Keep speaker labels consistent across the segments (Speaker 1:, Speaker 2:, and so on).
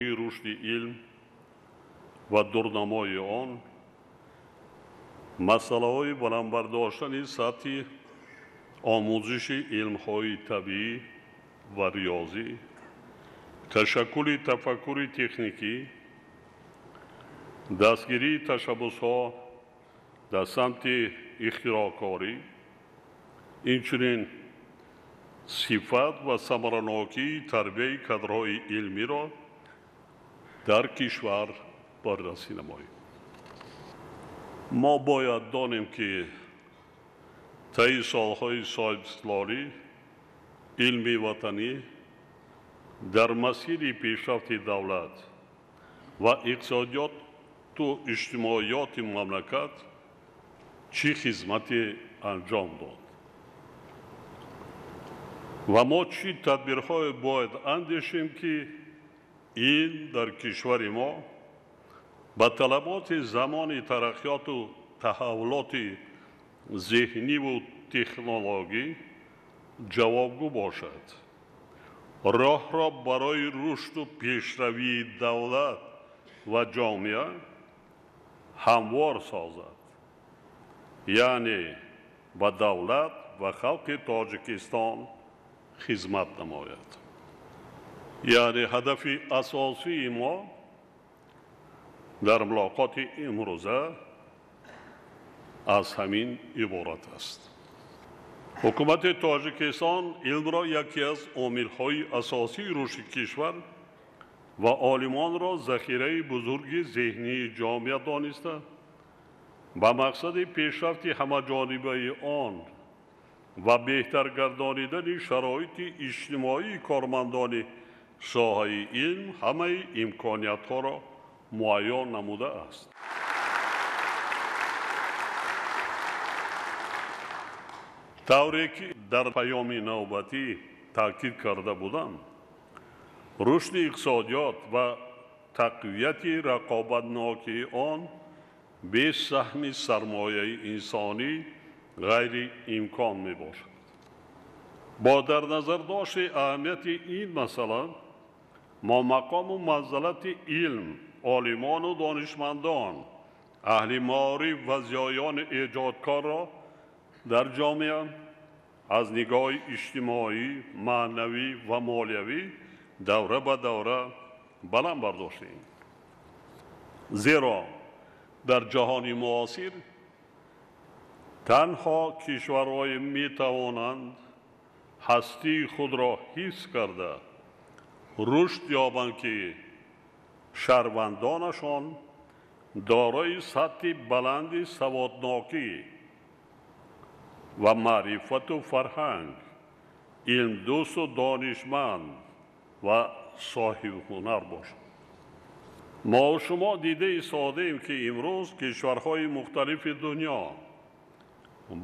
Speaker 1: Рушди илм ва дурнамои он, масъалаҳои баланд бардоштани сатҳи омӯзиши илмҳои табиӣ ва риёзӣ, ташаккули тафаккури техникӣ, дастгирии ташаббусҳо дар самти ихтироъкорӣ, инчунин сифат ва самаранокии тарбияи кадрҳои илмиро дар кишвар баррасӣ намоем. Мо бояд донем, ки таи солҳои соҳибистиқлолӣ илми ватанӣ дар масири пешрафти давлат ва иқтисодиёту иҷтимоиёти мамлакат чӣ хизмате анҷом дод ва мо чӣ тадбирҳое бояд андешем, ки илм дар кишвари мо ба талаботи замони тараққиёту таҳаввулоти зеҳниву технологӣ ҷавобгӯ бошад, роҳро барои рушду пешравии давлат ва ҷомеа ҳамвор созад, яъне ба давлат ва халқи Тоҷикистон хизмат намояд. Яъне ҳадафи асосии мо дар мулоқоти имрӯза аз ҳамин иборат аст. Ҳукумати Тоҷикистон илмро яке аз омилҳои асосии рушди кишвар ва олимонро захираи бузурги зеҳнии ҷомеа дониста, ба мақсади пешрафти ҳамаҷонибаи он ва беҳтар гардонидани шароити иҷтимоии кормандони соҳаи илм ҳамаи имкониятҳоро муайян намудааст. Тавре ки дар паёми навбатӣ таъкид карда будам, рушди иқтисодиёт ва тақвияти рақобатнокии он бе саҳми сармояи инсонӣ ғайриимкон мебошад. Бо дар назардошти аҳамияти ин масъала мо мақому манзалати илм, олимону донишмандон, аҳли маориф ва зиёёни эҷодкорро дар ҷомеа аз нигоҳи иҷтимоӣ, маънавӣ ва молиявӣ давра ба давра баланд бардоштем. Зеро дар ҷаҳони муосир танҳо кишварҳое метавонанд ҳастии худро ҳифз карда рушд ёбанд, ки шаҳрвандонашон дорои сатҳи баланди саводнокӣ ва маърифату фарҳанг, илмдӯсту донишманд ва соҳибҳунар бошанд. Мо шумо дида истодаем, ки имрӯз кишварҳои мухталифи дунё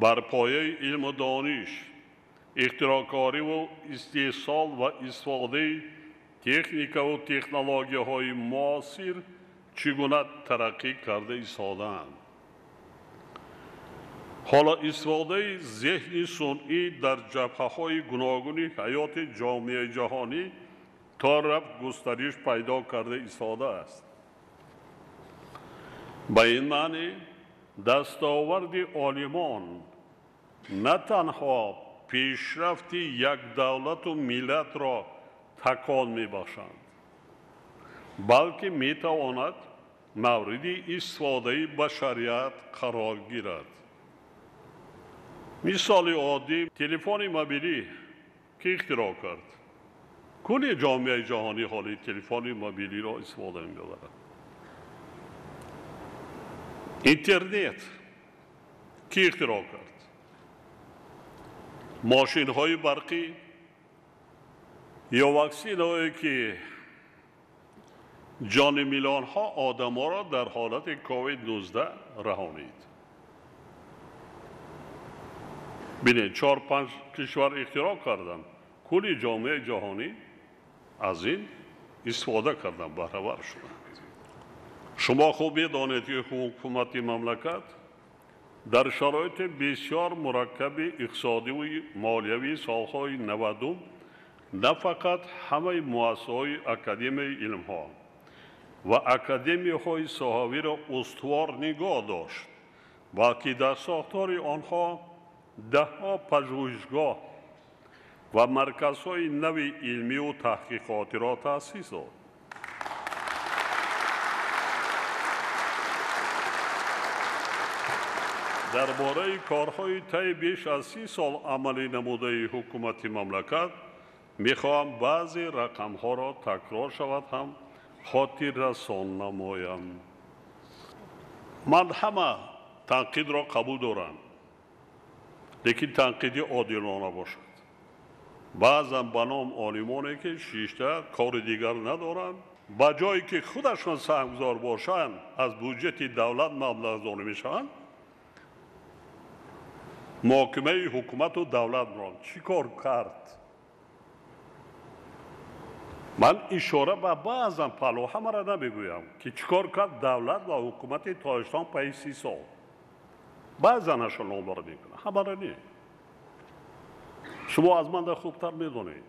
Speaker 1: бар пояи илму дониш, ихтироъкориву истеҳсол ва истифодаи техникаву технологияҳои муосир чӣ гуна тараққӣ карда истодаанд. Ҳоло истифодаи зеҳни сунъӣ дар ҷабҳаҳои гуногуни ҳаёти ҷомеаи ҷаҳонӣ то рафт густариш пайдо карда истодааст. Ба ин маънӣ дастоварди олимон на танҳо пешрафти як давлату миллатро такон мебахшанд, балки метавонад мавриди истифодаи башарият қарор гирад. Мисоли оддӣ телефони мобилӣ ки ихтироъ кард. Кулли ҷомеаи ҷаҳонӣ ҳоли телефони мобилиро истифода мебарад. Интернет ки ихтироъ кард? Мошинҳои барқӣ ё ваксинаҳое ки ҷони миллионҳо одаморо дар ҳолати ковид-19 раҳонид. Бинед, 4-5 кишвар ихтироъ карданд, кулли ҷомеаи ҷаҳонӣ аз ин истифода карданд, баҳравар шуданд. Шумо хуб медонед, ки ҳукумати мамлакат дар шароити бисёр мураккаби иқтисодиву молиявии солҳои 90 на фақат ҳамаи муассисаҳои Академияи илмҳо, ва академияҳои соҳавиро устувор нигоҳ дошт, балки дар сохтори онҳо даҳҳо пажӯҳишгоҳ ва марказҳои нави илмию таҳқиқотиро таъсис дод. Дар бораи корҳои таи беш аз 30 сол амалӣ намудаи ҳукумати мамлакат мехоҳам баъзе рақамҳоро такрор шавад ҳам хотиррасон намоям. Ман ҳама танқидро қабул дорам, лекин танқиди одилона бошад. Баъзан ба ном олимоне ки шишта кори дигар надоранд, ба ҷое ки худашон саҳмгузор бошанд, аз буҷети давлат маблағгузорӣ мешаванд, муҳокимаи ҳукумату давлатро чӣ кор кард? Ман ишора ба баъзан паҳлӯ ҳамаро намегӯям ки чӣ кор кард давлат ва ҳукумати Тоҷикистон пайи 30 сол. Баъзанашо номбар мекунам, ҳамаро не. Шумо аз ман хубтар медонед.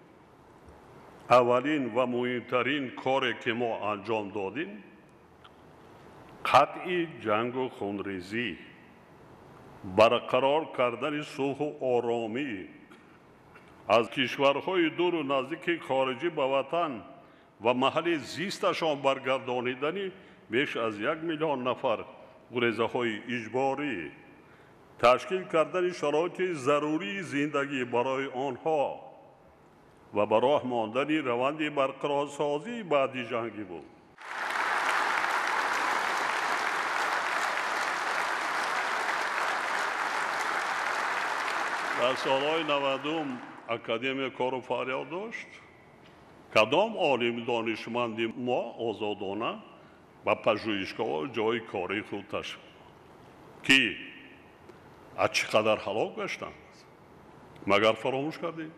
Speaker 1: Аввалин ва муҳимтарин коре ки мо анҷом додем қатъи ҷангу хунрезӣ, барқарор кардани сулҳу оромӣ, аз кишварҳои дуру наздики хориҷӣ ба ватан ва маҳалли зисташон баргардонидани беш аз 1 миллион нафар гурезаҳои иҷборӣ, ташкил кардани шароити зарурии зиндагӣ барои онҳо ва ба роҳ мондани раванди барқарорсозии баъди ҷангӣ буд. Дар солҳои 90 академия кору фаъолият дошт. Кадом олим донишманди мо озодона ба пажӯҳишгоҳ ҷои кори худ ташриф ки аз чӣ қадар ҳалок гаштанд, магар фаромӯш кардед?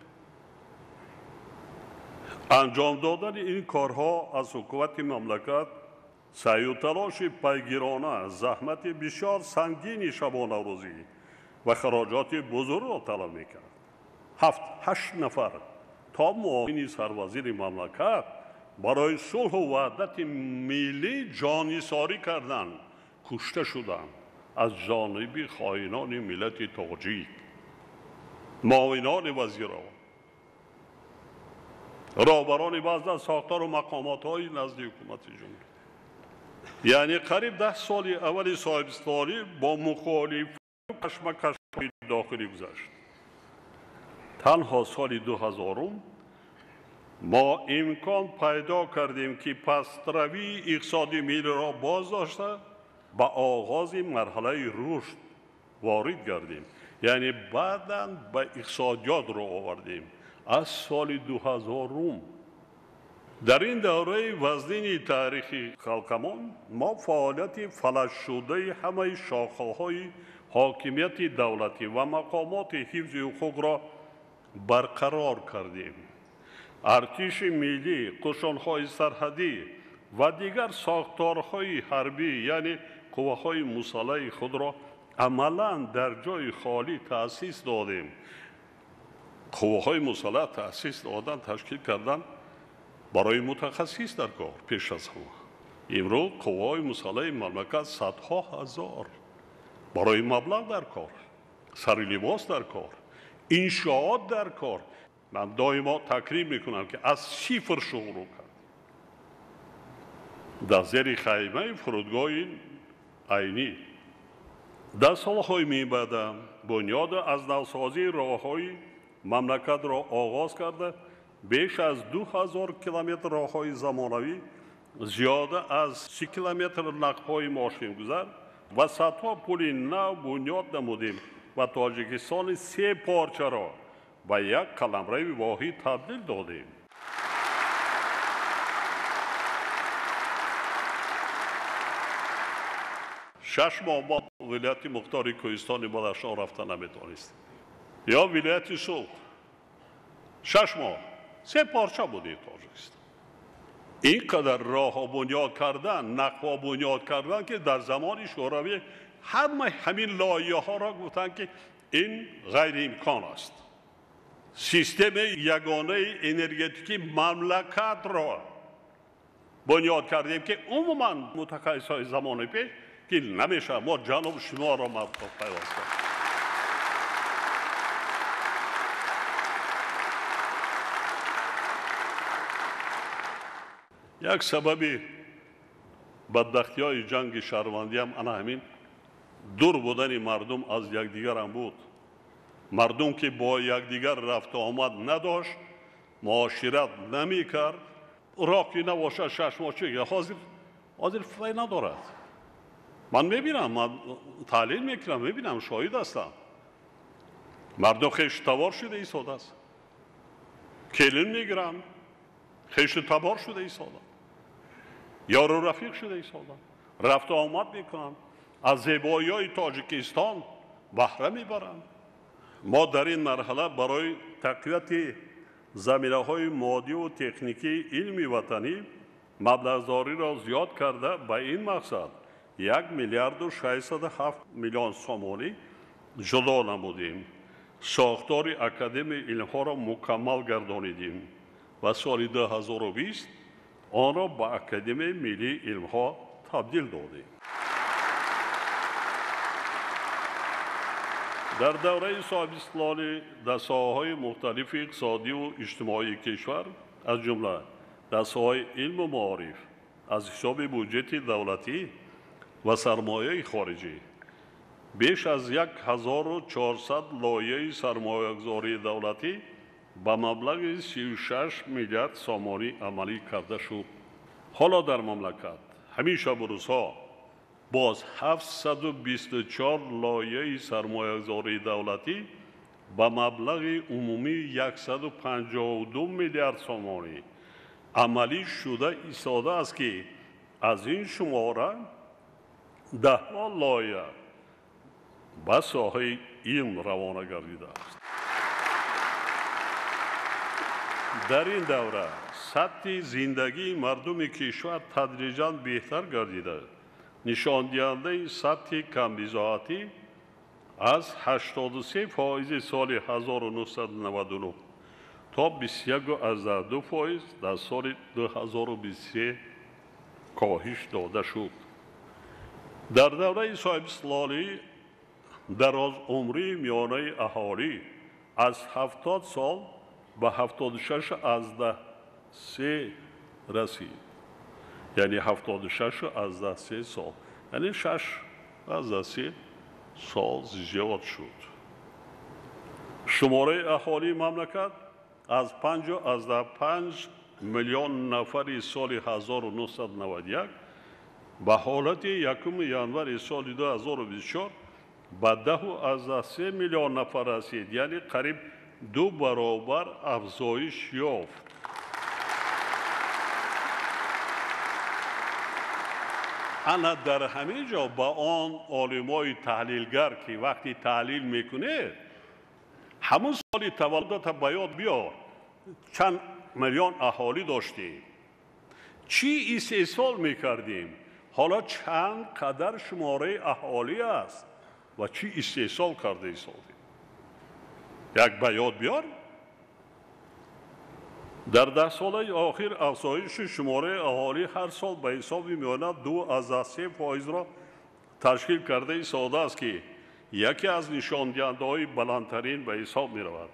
Speaker 1: Анҷом додани ин корҳо аз ҳукумати мамлакат саъю талоши пайгирона, заҳмати бисёр сангини шабонарӯзӣ ва хароҷоти бузургро талаб мекард. 7-8 нафар то муовини сарвазири мамлакат барои сулҳу ваҳдати миллӣ ҷоннисорӣ карданд, кушта шуданд аз ҷониби хоинони миллати тоҷик, муовинони вазиро, роҳбарони баъзе аз сохтору мақомотҳои назди ҳукумати ҷумҳурӣ. Яъне қариб 10 соли аввали соҳибистиқлолӣ бо мухолифат кашмакашҳои дохилӣ гузашт. Танҳо соли 2000 мо имкон пайдо кардем ки пастравии иқтисоди миллиро боз дошта ба оғози марҳалаи рушд ворид гардем. Яъне баъдан ба иқтисодиёт рӯ овардем аз соли 2000. Дар ин давраи вазнини таърихи халқамон мо фаъолияти фалаҷшудаи ҳамаи шохаҳои ҳокимияти давлатӣ ва мақомоти ҳифзи ҳуқуқро барқарор кардем. Артиши миллӣ, қӯшунҳои сарҳадӣ ва дигар сохторҳои ҳарбӣ, яъне қувваҳои мусаллаҳи худро амалан дар ҷои холӣ таъсис додем. Қувваҳои мусаллаҳ таъсис додан, ташкил кардан барои мутахассис дар кор пеш аз ҳама. Имрӯз қувваҳои мусаллаҳи мамлакат садҳо ҳазор барои маблағ дар кор, сари либос дар кор, иншоот дар кор. Ман доимо такрим мекунам ки аз сифр шурӯъ кард. Дар зери хаймаи фурудгоҳи Айнӣ. Дар солҳои мебаъда бунёду аз навсозии роҳҳои мамлакатро оғоз карда, беш аз 2000 километр роҳҳои замонавӣ, зиёда аз 30 километр нақбҳои мошингузар ва садҳо пули нав бунёд намудем ва Тоҷикистони се порчаро ба як қаламрави воҳид табдил додем. Шаш моҳ мо вилояти Мухтори Кӯҳистони Бадахшон рафта наметавонистем. Ё вилояти Суғд. 6 моҳ се порча будем Тоҷикистон. Ин қадар роҳҳо бунёд кардан, нақбҳо бунёд кардан, ки дар замони Шӯравӣ ҳама ҳамин лоиҳаҳоро гуфтанд, ки ин ғайриимкон аст. Системаи ягонаи энергетикии мамлакатро бунёд кардем, ки умуман мутахассисҳои замони пеш ки намешавад, мо ҷануб шимолро пайваст кардем. Як сабаби бадбахтиҳои ҷанги шаҳрвандӣ ҳам ана ҳамин дур будани мардум аз якдигарам буд. Мардум ки бо якдигар рафту омад надошт, муошират намекард, роҳ ки набошад шаш моҳ чи ҳозир фай надорад. Ман мебинам, ман таҳлил мекунам, мебинам, шоҳид ҳастам. Мардум хешу табор шуда истодааст, келин мегиранд, хешу табор шуда истоданд, ёру рафиқ шуда истоданд, рафту омад мекунанд, аз зебоиҳои Тоҷикистон баҳра мебаранд. Мо дар ин марҳала барои тақвияти заминаҳои моддиву техникии илми ватанӣ маблағзориро зиёд карда, ба ин мақсад 1 607 000 000 сомонӣ ҷудо намудем. Сохтори Академияи илмҳоро мукаммал гардонидем ва соли 2020 онро ба Академияи миллии илмҳо табдил додем. Дар давраи соҳибистиқлолӣ дар соҳаҳои мухталифи иқтисодиву иҷтимоии кишвар, аз ҷумла дар соҳаи илму маориф, аз ҳисоби буҷети давлатӣ ва сармояи хориҷӣ беш аз 1400 лоиҳаи сармоягузории давлатӣ ба маблағи 36 миллиард сомонӣ амалӣ карда шуд. Ҳоло дар мамлакат ҳамин шабу рӯзҳо боз 724 лоиҳаи сармоягузории давлатӣ ба маблағи умумии 152 миллиард сомонӣ амалӣ шуда истодааст, ки аз ин шумора даҳҳо лоиҳа ба соҳаи илм равона гардидааст. Дар ин давра сатҳи зиндагии мардуми кишвар тадриҷан беҳтар гардида, нишондиҳандаи сатҳи камбизоатӣ аз 83% соли 1999 то 21,2% дар соли 2023 коҳиш дода шуд. Дар давраи соҳибистиқлолӣ дарозумрии миёнаи аҳолӣ аз 70 сол ба 76,3 расид. Яъне 76,3 сол, яъне 6,3 сол зиёд шуд. Шумораи аҳолии мамлакат аз 5,5 миллион нафари соли 1991 ба ҳолати 1 январи соли 2024 ба 10,3 миллион нафар расид, яъне қариб 2 баробар афзоиш ёфт. Ана дар ҳамин ҷо ба он олимои таҳлилгар, ки вақти таҳлил мекунед, ҳамун соли таваллудата ба ёд биёр, чанд миллион аҳолӣ доштем, чӣ истеҳсол мекардем, ҳоло чанд қадар шумораи аҳолӣ аст ва чӣ истеҳсол карда истодем, як ба ёд биёр. Дар даҳсолаи охир афзоиши шумораи аҳолӣ ҳар сол ба ҳисоби миёна 2,3%-ро ташкил карда истодааст, ки яке аз нишондиҳандаҳои баландтарин ба ҳисоб меравад.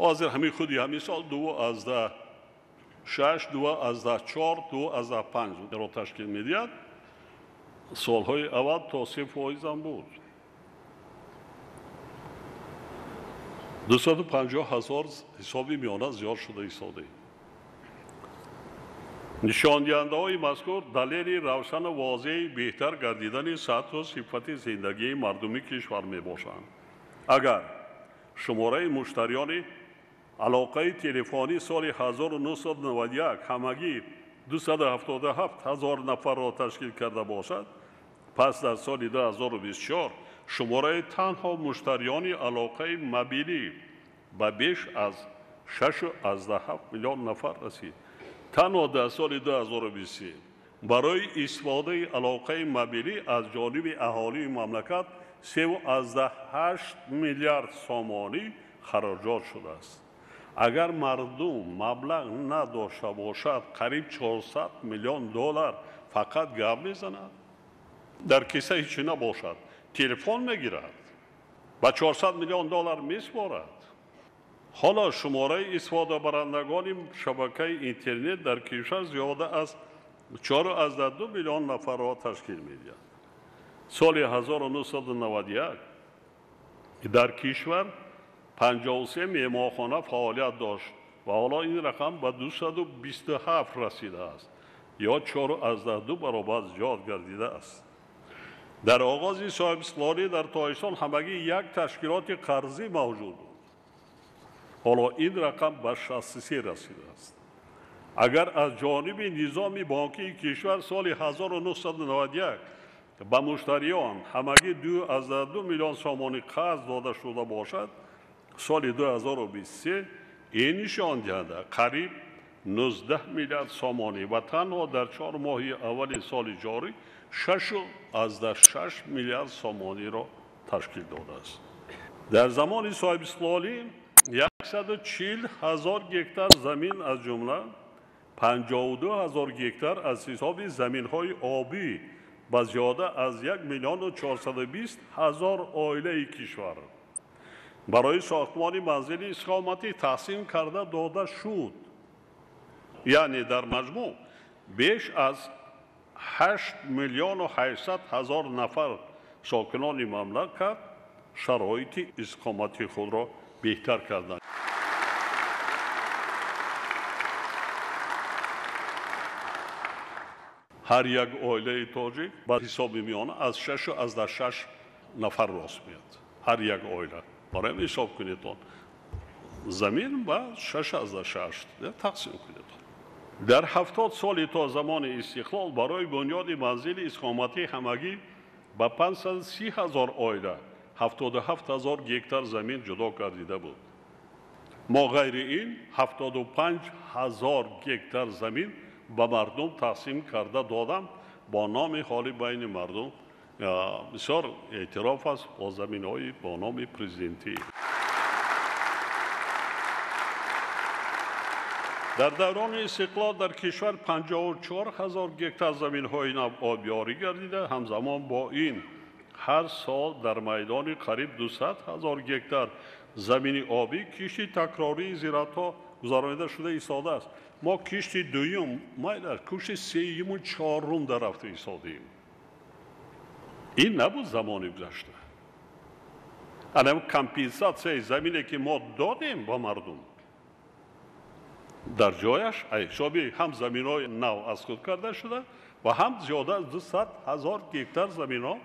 Speaker 1: Ҳозир ҳамин худи ҳамин сол 2,6, 2,4, 2,5-ро ташкил медиҳад. Солҳои аввал то 3% ҳам буд. 250 000 ҳисоби миёна зиёд шуда истодаем. Нишондиҳандаҳои мазкур далели равшану возеҳи беҳтар гардидани сатҳу сифати зиндагии мардуми кишвар мебошанд. Агар шумораи муштариёни алоқаи телефонӣ соли 1991 ҳамагӣ 277 000 нафарро ташкил карда бошад, пас дар соли 2024 шумораи танҳо муштариёни алоқаи мобилӣ ба беш аз 6,7 миллион нафар расид. Танҳо дар соли 2023 барои истифодаи алоқаи мобилӣ аз ҷониби аҳолии мамлакат 3,8 миллиард сомонӣ хароҷот шудааст. Агар мардум маблағ надошта бошад, қариб 400 миллион доллар фақат гап мезанад. Дар киса ҳеҷ набошад, телефон мегирад, ба 400 миллион доллар месупорад. Ҳоло шумораи истифодабарандагони шабакаи интернет дар кишвар зиёда аз 4,2 миллион нафарро ташкил медиҳад. Соли 1991 дар кишвар 53 меҳмонхона фаъолият дошт ва ҳоло ин рақам ба 227 расидааст, ё 4,2 баробар зиёд гардидааст. Дар оғози соҳибистиқлолӣ дар Тоҷикистон ҳамагӣ як ташкилоти қарзӣ мавҷуд буд. Ҳоло ин рақам ба 63 расидааст. Агар аз ҷониби низоми бонкии кишвар соли 1991 ба муштариён ҳамагӣ 2,2 миллион сомонӣ қарз дода шуда бошад, соли 2023 ин нишондиҳанда қариб 19 миллиард сомонӣ ва танҳо дар 4 моҳи аввали соли ҷорӣ 6,6 миллиард сомониро ташкил додааст. Дар замони соҳибистиқлолӣ 140 ҳазор гектар замин, аз ҷумла 52 ҳазор гектар аз ҳисоби заминҳои обӣ ба зиёда аз 1 420 000 оилаи кишвар барои сохтмони манзили истиқоматӣ тақсим карда дода шуд. Яъне дар маҷмӯъ беш аз 8 800 000 нафар сокинони мамлакат шароити истиқомати худро беҳтар карданд. Ҳар як оилаи тоҷик ба ҳисоби миёна аз 6,6 нафар рост меяд. Ҳар як оила. Барои ҳисоб кунед он замин ба 6,6 тақсим кунед. Дар 70 соли то замони истиқлол барои бунёди манзили истиқоматӣ ҳамагӣ ба 530 ҳазор оила 77 ҳазор гектар замин ҷудо гардида буд. Мо ғайри ин 75 ҳазор гектар замин ба мардум тақсим карда додам бо номи ҳоли байни мардум бисёр эътироф аст бо заминҳои бо номи президентӣ. Дар даврони истиқлол дар кишвар 54 ҳазор гектар заминҳои нав обёрӣ гардида, ҳамзамон бо ин ҳар сол дар майдони қариб 200 ҳазор гектар замини обӣ кишти такрории зироатҳо гузаронида шуда истодааст. Мо кишти дуюм, майла кишти сеюму чорум дар рафта истодаем. Ин набуд замони гузашта. Ана компенсатсияи замине ки мо додем ба мардум, дар ҷояш ҳисоби ҳам заминҳои нав аз худ карда шуда ва ҳам зиёда аз 200 ҳазор гектар заминҳо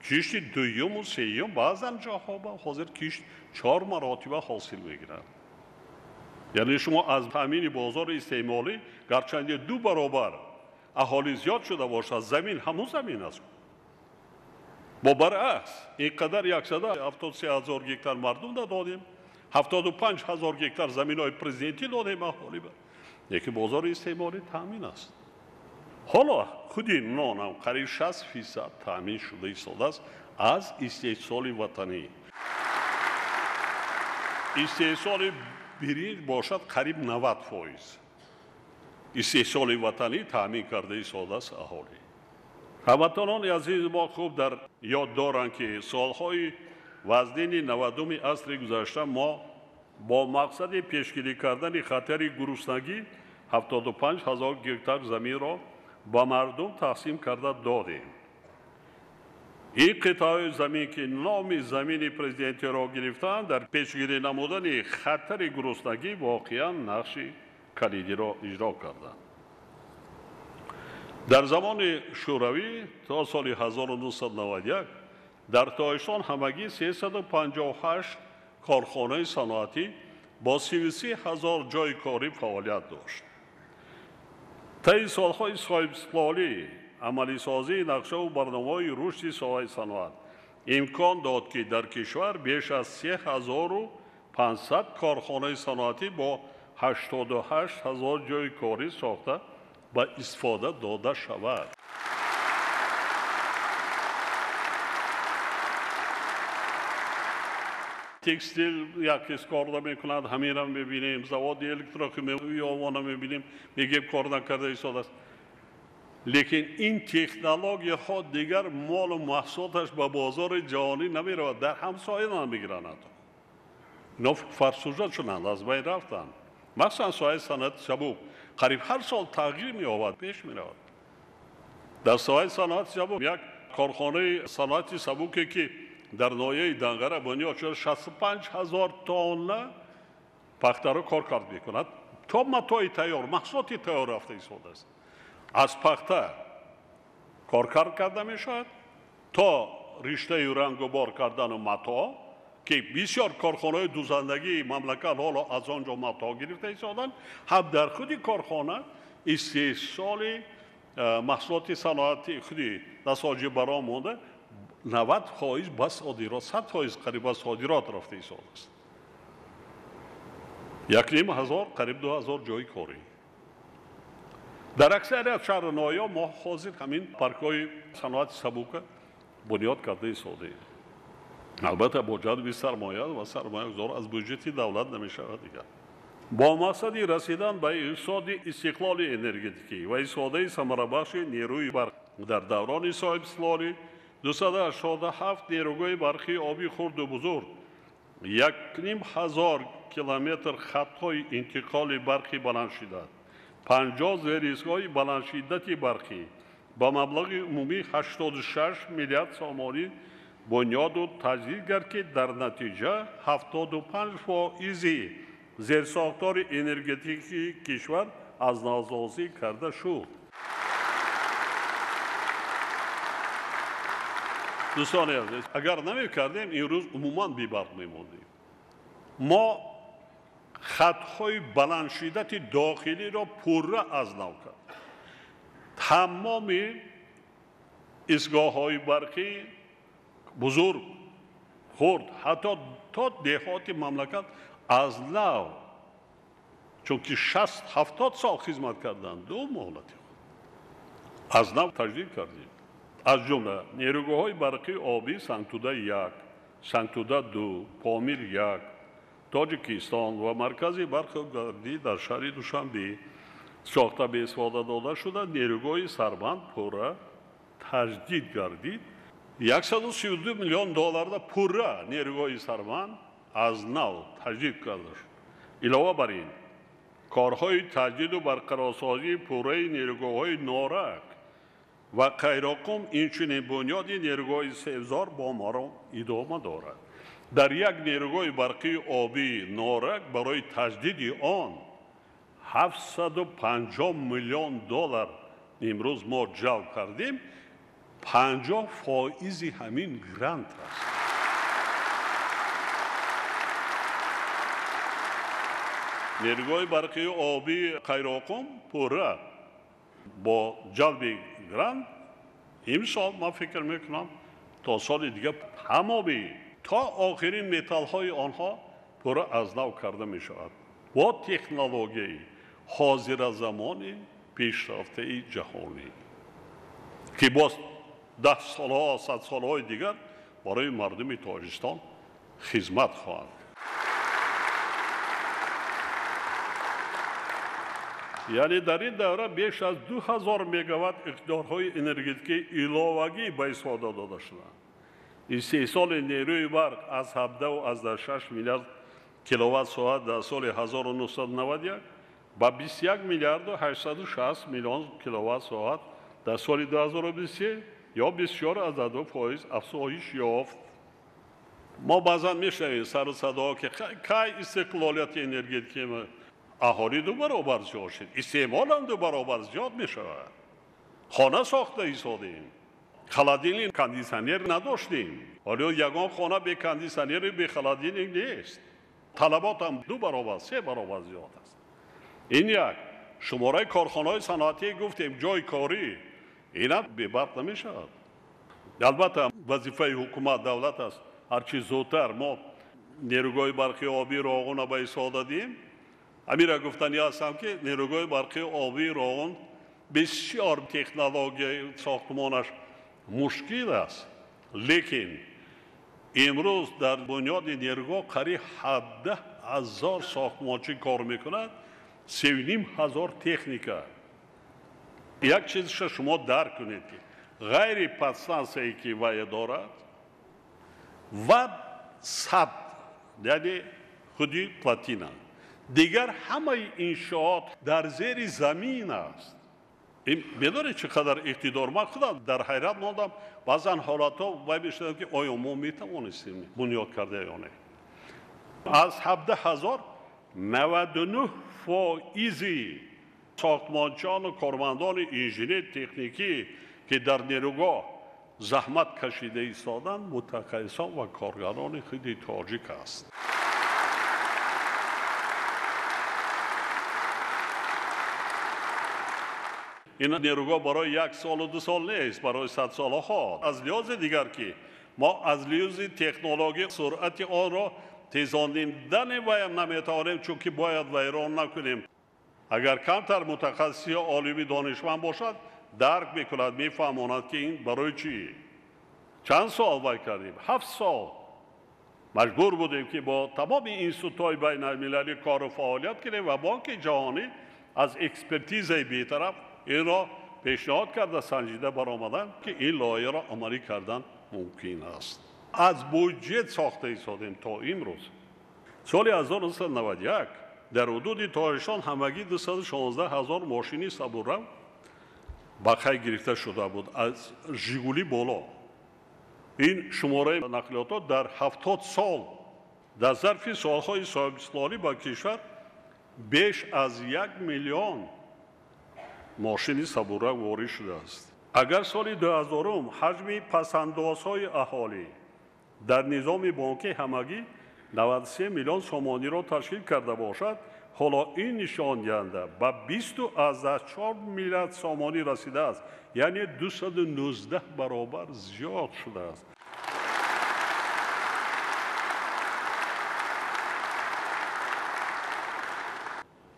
Speaker 1: кишти дуюму сеюм, баъзан ҷоҳо ҳозир кишт 4 маротиба ҳосил мегирад. Яъне шумо аз таъмини бозори истеъмолӣ гарчанде 2 баробар аҳолӣ зиёд шуда бошад, замин ҳамун замин аст. Бо баръакс ин қадар 173 ҳазор гектар мардум додем, 75 ҳазор гектар заминҳои президентӣ додем аҳолӣ, лекин бозори истеъмолӣ таъмин аст. Ҳоло худи нонам қариб 60% таъмин шуда истодааст аз истеҳсоли ватанӣ. Истеҳсоли биринҷ бошад қариб 90% истеҳсоли ватанӣ таъмин карда истодааст аҳолӣ. Ҳамватанони азиз, мо хуб дар ёд доранд, ки солҳои вазнини 90-уми асри гузашта мо бо мақсади пешгирӣ кардани хатари гуруснагӣ 75 ҳазор гектар заминро ба мардум тақсим карда додем. Ин қитъаи замин ки номи замини президентиро гирифтаанд, дар пешгирӣ намудани хатари гуруснагӣ воқеан нақши калидиро иҷро карданд. Дар замони Шӯравӣ то соли 1991 дар Тоҷикистон ҳамагӣ 358 корхонаи саноатӣ бо 33 ҳазор ҷойи корӣ фаъолият дошт. Таи солҳои соҳибистиқлолӣ амалисозии нақшаву барномаҳои рушди соҳаи саноат имкон дод, ки дар кишвар беш аз 3500 корхонаи саноатӣ бо 88 ҳазор ҷойи корӣ сохта ба истифода дода шавад. Текстил як кис кор намекунад, ҳаминро мебинем. Заводи электрохимиявии Овона мебинем, мегӯем кор накарда истодааст. Лекин ин технологияҳо дигар молу маҳсулоташ ба бозори ҷаҳонӣ намеравад, дар ҳамсоя намегиранд ҳатто. Ино фарсужа шуданд, аз байн рафтанд. Махсусан соҳаи саноати сабук қариб ҳар сол тағйир меёбад, пеш меравад. Дар соҳаи саноати сабук як корхонаи саноати сабуке ки дар ноҳияи Данғара бунёд шуда, 65 000 тонна пахтаро кор кард мекунад, то матои тайёр, маҳсулоти тайёр рафта истодааст. Аз пахта коркард карда мешавад то риштаю рангу бор кардану матоъ, ки бисёр корхонаҳои дузандагии мамлакат ҳоло аз он ҷо матоъ гирифта истоданд. Ҳам дар худи корхона истеҳсоли маҳсулоти саноати худи насоҷи баром монда 90% ба содирот, 100% қариб ба содирот рафта истодааст. 1500, қариб 2000 ҷои корӣ. Дар аксарият шаҳру ноҳияҳо мо ҳозир ҳамин паркҳои саноати сабука бунёд карда истодаем. Албатта бо ҷалби сармоя ва сармоягузор аз буҷети давлат намешавад дигар. Бо мақсади расидан ба иқтисоди истиқлоли энергетикӣ ва истифодаи самарабахши нерӯи барқ дар даврони соҳибистиқлолӣ 287 нерӯгоҳи барқии оби хурду бузург, 1500 километр хатҳои интиқоли барқи баландшиддат, 50 зеристгоҳи баландшиддати барқӣ ба маблағи умумии 86 миллиард сомонӣ бунёду таҷдид гард, ки дар натиҷа 75% зерсохтори энергетикии кишвар аз навсозӣ карда шуд. Дӯстони азиз, агар намекардем, имрӯз умуман бебарқ мемондем. Мо хатҳои баландшиддати дохилиро пурра аз нав кард. Тамоми истгоҳҳои барқӣ бузург, хурд, ҳатто то деҳоти мамлакат аз нав, чунки 60-70 сол хизмат карданд, ду муҳлати худ аз нав таҷдид кардем. Аз ҷумла нерӯгоҳҳои барқии обӣ Сангтуда 1, Сангтуда 2, Помир 1, Тоҷикистон ва маркази барқи гардӣ дар шаҳри Душанбе сохта ба истифода дода шуда, нерӯгоҳи Сарбанд пурра таҷдид гардид. 132 миллион долларда пурра нерӯгоҳи Сарбанд аз нав таҷдид карда шуд. Илова бар ин, корҳои таҷдиду барқарорсозии пурраи нерӯгоҳҳои Норак ва Қайроқум, инчунин бунёди нерӯгоҳи Севзор бо маром идома дорад. Дар як нерӯгоҳи барқии обии Норак барои таҷдиди он 750 миллион доллар имрӯз мо ҷалб кардем, 50% ҳамин грант аст. Нерӯгоҳи барқии обии Қайроқум пурра бо ҷалби грант имсол ман фикр мекунам то соли дигар тамоми то охирин металлҳои онҳо пурра аз нав карда мешавад бо технологияи ҳозиразамони пешрафтаи ҷаҳонӣ, ки боз 10 солҳо, 100 солҳои дигар барои мардуми Тоҷикистон хизмат хоҳанд. Яъне дар ин давра беш аз 2000 мегаватт иқтидорҳои энергетикии иловагӣ ба истифода дода шуданд. Истеҳсоли нерӯи барқ аз 17,6 миллиард киловатт соат дар соли 1991 ба 21 миллиарду 860 миллион киловатт соат дар соли 2023 ё 24,2% афзоиш ёфт. Мо баъзан мешунавем сару садоҳо, ки кай истиқлолияти энергетикии аҳолӣ ду баробар зиёд шуд, истеъмолам ду баробар зиёд мешавад. Хона сохта истодем, холодильник, кондитсионер надоштем. Ҳоло ягон хона бе кондитсионеру бе холодильник нест. Талаботам ду баробар, се баробар зиёд аст. Ин як. Шумораи корхонаҳои саноатӣ гуфтем, ҷои корӣ инам бебарқ намешавад. Албатта вазифаи ҳукумат, давлат аст ҳарчи зудтар мо нерӯгоҳи барқии обии Роғунро ба истифода диҳем. Амира гуфтанӣ ҳастам, ки нерӯгоҳи барқии обии Роғун бисёр технологияи сохтмонаш мушкил аст, лекин Имрӯз дар бунёди нерӯгоҳ қариб 17 ҳазор сохтмончӣ кор мекунад, 3,5 ҳазор техника. Як чизша шумо дарк кунед, ки ғайри подстансияе ки вай дорад ва сад, яъне худи плотина, дигар ҳамаи иншоот дар зери замин аст. Медонед чӣ қадар иқтидор? Ман худам дар ҳайрат мондам. Баъзан ҳолатҳо вай мешудам, ки оё мо метавонистем бунёд карда ё не. Аз 17 ҳазор 99% сохтмончиёну кормандони инженер техникӣ, ки дар нерӯгоҳ заҳмат кашида истоданд, мутахассисон ва коргарони худи тоҷик аст. Ин нерӯгоҳ барои 1 солу 2 сол нест, барои 100 солаҳо. Аз лиҳози дигар ки мо аз лиҳози технология суръати онро тезонидани ваям наметавонем, чунки бояд вайрон накунем. Агар камтар мутахассис ё олими донишманд бошад, дарк мекунад, мефаҳмонад, ки ин барои чӣ. Чанд сол вай кардем? 7 сол. Маҷбур будем, ки бо тамоми институтҳои байналмилалӣ кору фаъолият кунем ва Бонки ҷаҳонӣ аз экспертизаи бетараф инро пешниҳод карда, санҷида баромаданд, ки ин лоиҳаро амалӣ кардан мумкин аст. Аз буҷет сохта истодем то имрӯз. Соли 1991 дар ҳудуди Тоҷикистон ҳамагӣ 216 ҳазор мошини сабуррав ба қайд гирифта шуда буд, аз Жигули боло. Ин шумораи нақлиётҳо дар 70 сол дар зарфи солҳои соҳибистиқлолӣ ба кишвар беш аз 1 миллион мошини сабуррав ворид шудааст. Агар соли 2000 ҳаҷми пасандозҳои аҳолӣ дар низоми бонкӣ ҳамагӣ 93 миллион сомониро ташкил карда бошад, ҳоло ин нишондиҳанда ба 20,4 миллиард сомонӣ расидааст, яъне 219 баробар зиёд шудааст.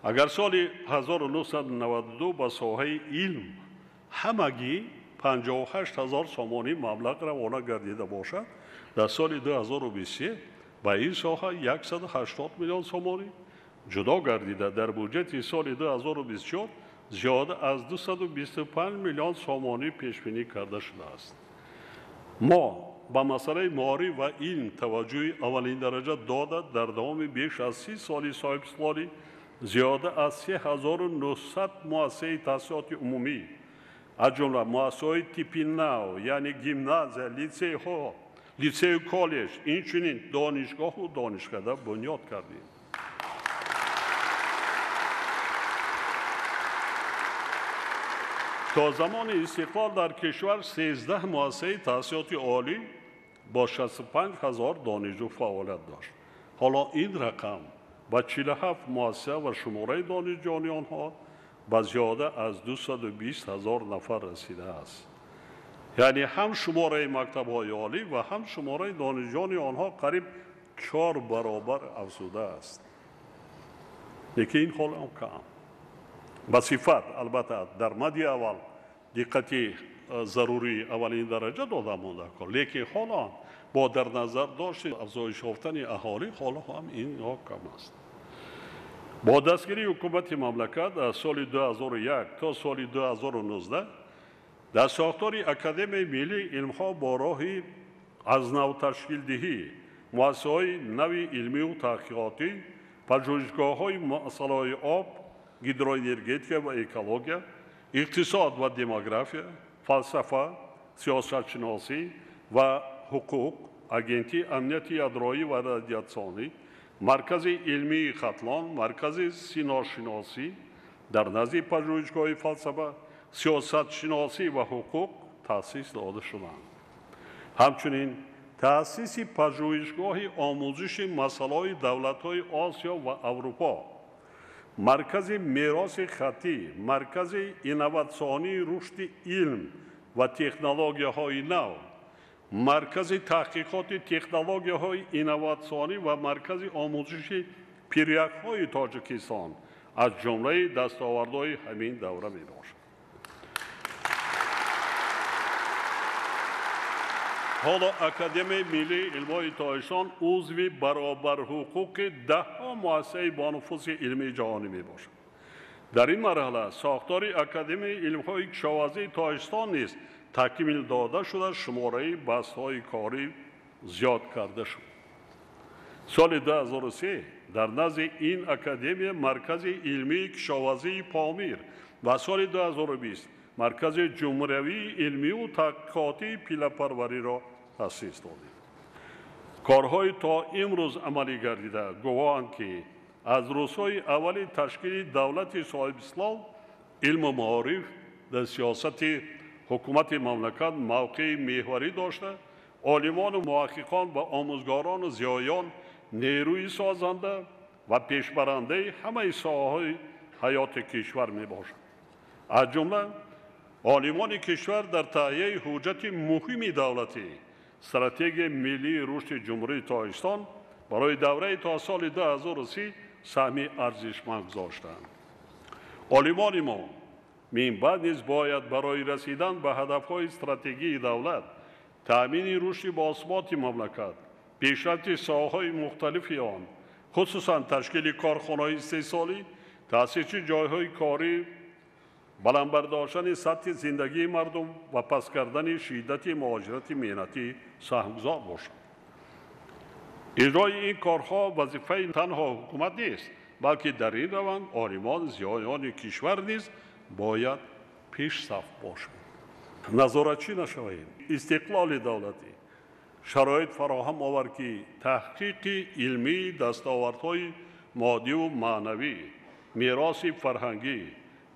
Speaker 1: Агар соли 1992 ба соҳаи илм ҳамагӣ 58 ҳазор сомонӣ маблағ равона гардида бошад, дар соли 2023 ба ин соҳа 180 миллион сомонӣ ҷудо гардида, дар буҷети соли 2024 зиёда аз 225 миллион сомонӣ пешбинӣ карда шудааст. Мо ба масъалаи маориф ва илм таваҷҷӯҳи аввалиндараҷа дода, дар давоми беш аз 30 соли соҳибистиқлолӣ зиёда аз 3900 муассисаи таҳсилоти умумӣ, аз ҷумла муассисаҳои типи нав, яъне гимназия, литсейҳо, литсею коллеҷ, инчунин донишгоҳу донишкада бунёд кардем. То замони истиқлол дар кишвар 13 муассисаи таҳсилоти олӣ бо 65 ҳазор донишҷӯ фаъолият дошт. Ҳоло ин рақам ба 47 муассиса ва шумораи донишҷӯёни онҳо ба зиёда аз 220 ҳазор нафар расидааст. Яъне ҳам шумораи мактабҳои олӣ ва ҳам шумораи донишҷӯёни онҳо қариб 4 баробар афзудааст. Лекин ин ҳол ҳам кам. Ба сифат, албатта, дар мади аввал диққати зарурии аввалин дараҷа дода монда кор, лекин ҳоло бо дар назар дошти афзоиш ёфтани аҳолӣ ҳоло ҳам инҳо кам аст. Бо дастгирии ҳукумати мамлакат аз соли 2001 то соли 2019 дар сохтори Академияи миллии илмҳо бо роҳи аз нав ташкилдиҳӣ муассисаҳои нави илмию таҳқиқотӣ, пажӯҳишгоҳҳои масъалаҳои об, гидроэнергетика ва экология, иқтисод ва демография, фалсафа, сиёсатшиносӣ ва ҳуқуқ, агентии амнияти ядроӣ ва радиатсионӣ, маркази илмии Хатлон, маркази синошиносӣ дар назди пажӯҳишгоҳи фалсафа, сиёсатшиносӣ ва ҳуқуқ таъсис дода шуданд. Ҳамчунин таъсиси пажӯҳишгоҳи омӯзиши масъалаҳои давлатҳои Осиё ва Аврупо, маркази мероси хаттӣ, маркази инноватсионии рушди илм ва технологияҳои нав, маркази таҳқиқоти технологияҳои инноватсионӣ ва маркази омӯзиши пиряхҳои Тоҷикистон аз ҷумлаи дастовардҳои ҳамин давра мебошад. Ҳоло Академияи миллии илмҳои Тоҷикистон узви баробарҳуқуқи даҳҳо муассисаи бонуфузи илмии ҷаҳонӣ мебошад. Дар ин марҳала сохтори Академияи илмҳои кишоварзии Тоҷикистон низ такмил дода шуда, шумораи баҳсҳои корӣ зиёд карда шуд. Соли 2003 дар назди ин академия Маркази илмии кишоварзии Помир ва соли 2020 Маркази ҷумҳуриявии илмию таҳқиқотии пиллапарвариро таъсис додем. Корҳои то имрӯз амалӣ гардида гувоҳанд, ки аз рӯзҳои аввали ташкили давлати соҳибистиқлол илму маориф дар сиёсати ҳукумати мамлакат мавқеи меҳварӣ дошта, олимону муҳаққиқон ва омӯзгорону зиёён нерӯи созанда ва пешбарандаи ҳамаи соҳаҳои ҳаёти кишвар мебошанд. Аз ҷумла олимони кишвар дар таҳияи ҳуҷҷати муҳими давлатӣ Стратегияи миллии рушди Ҷумҳурии Тоҷикистон барои давраи то соли 2030 саҳми арзишманд гузоштанд. Олимони мо минбаъд низ бояд барои расидан ба ҳадафҳои стратегии давлат, таъмини рушди босуботи мамлакат, пешрафти соҳаҳои мухталифи он, хусусан ташкили корхонаҳои истеҳсолӣ, таъсиси ҷойҳои корӣ, баланд бардоштани сатҳи зиндагии мардум ва паст кардани шиддати муҳоҷирати меҳнатӣ саҳмгузор бошанд. Иҷрои ин корҳо вазифаи танҳо ҳукумат нест, балки дар ин раванд олимон, зиёёни кишвар низ бояд пешсаф бошанд. Назоратчӣ нашавем. Истиқлоли давлатӣ шароит фароҳам овард, ки таҳқиқи илмии дастовардҳои моддиву маънавӣ, мероси фарҳангӣ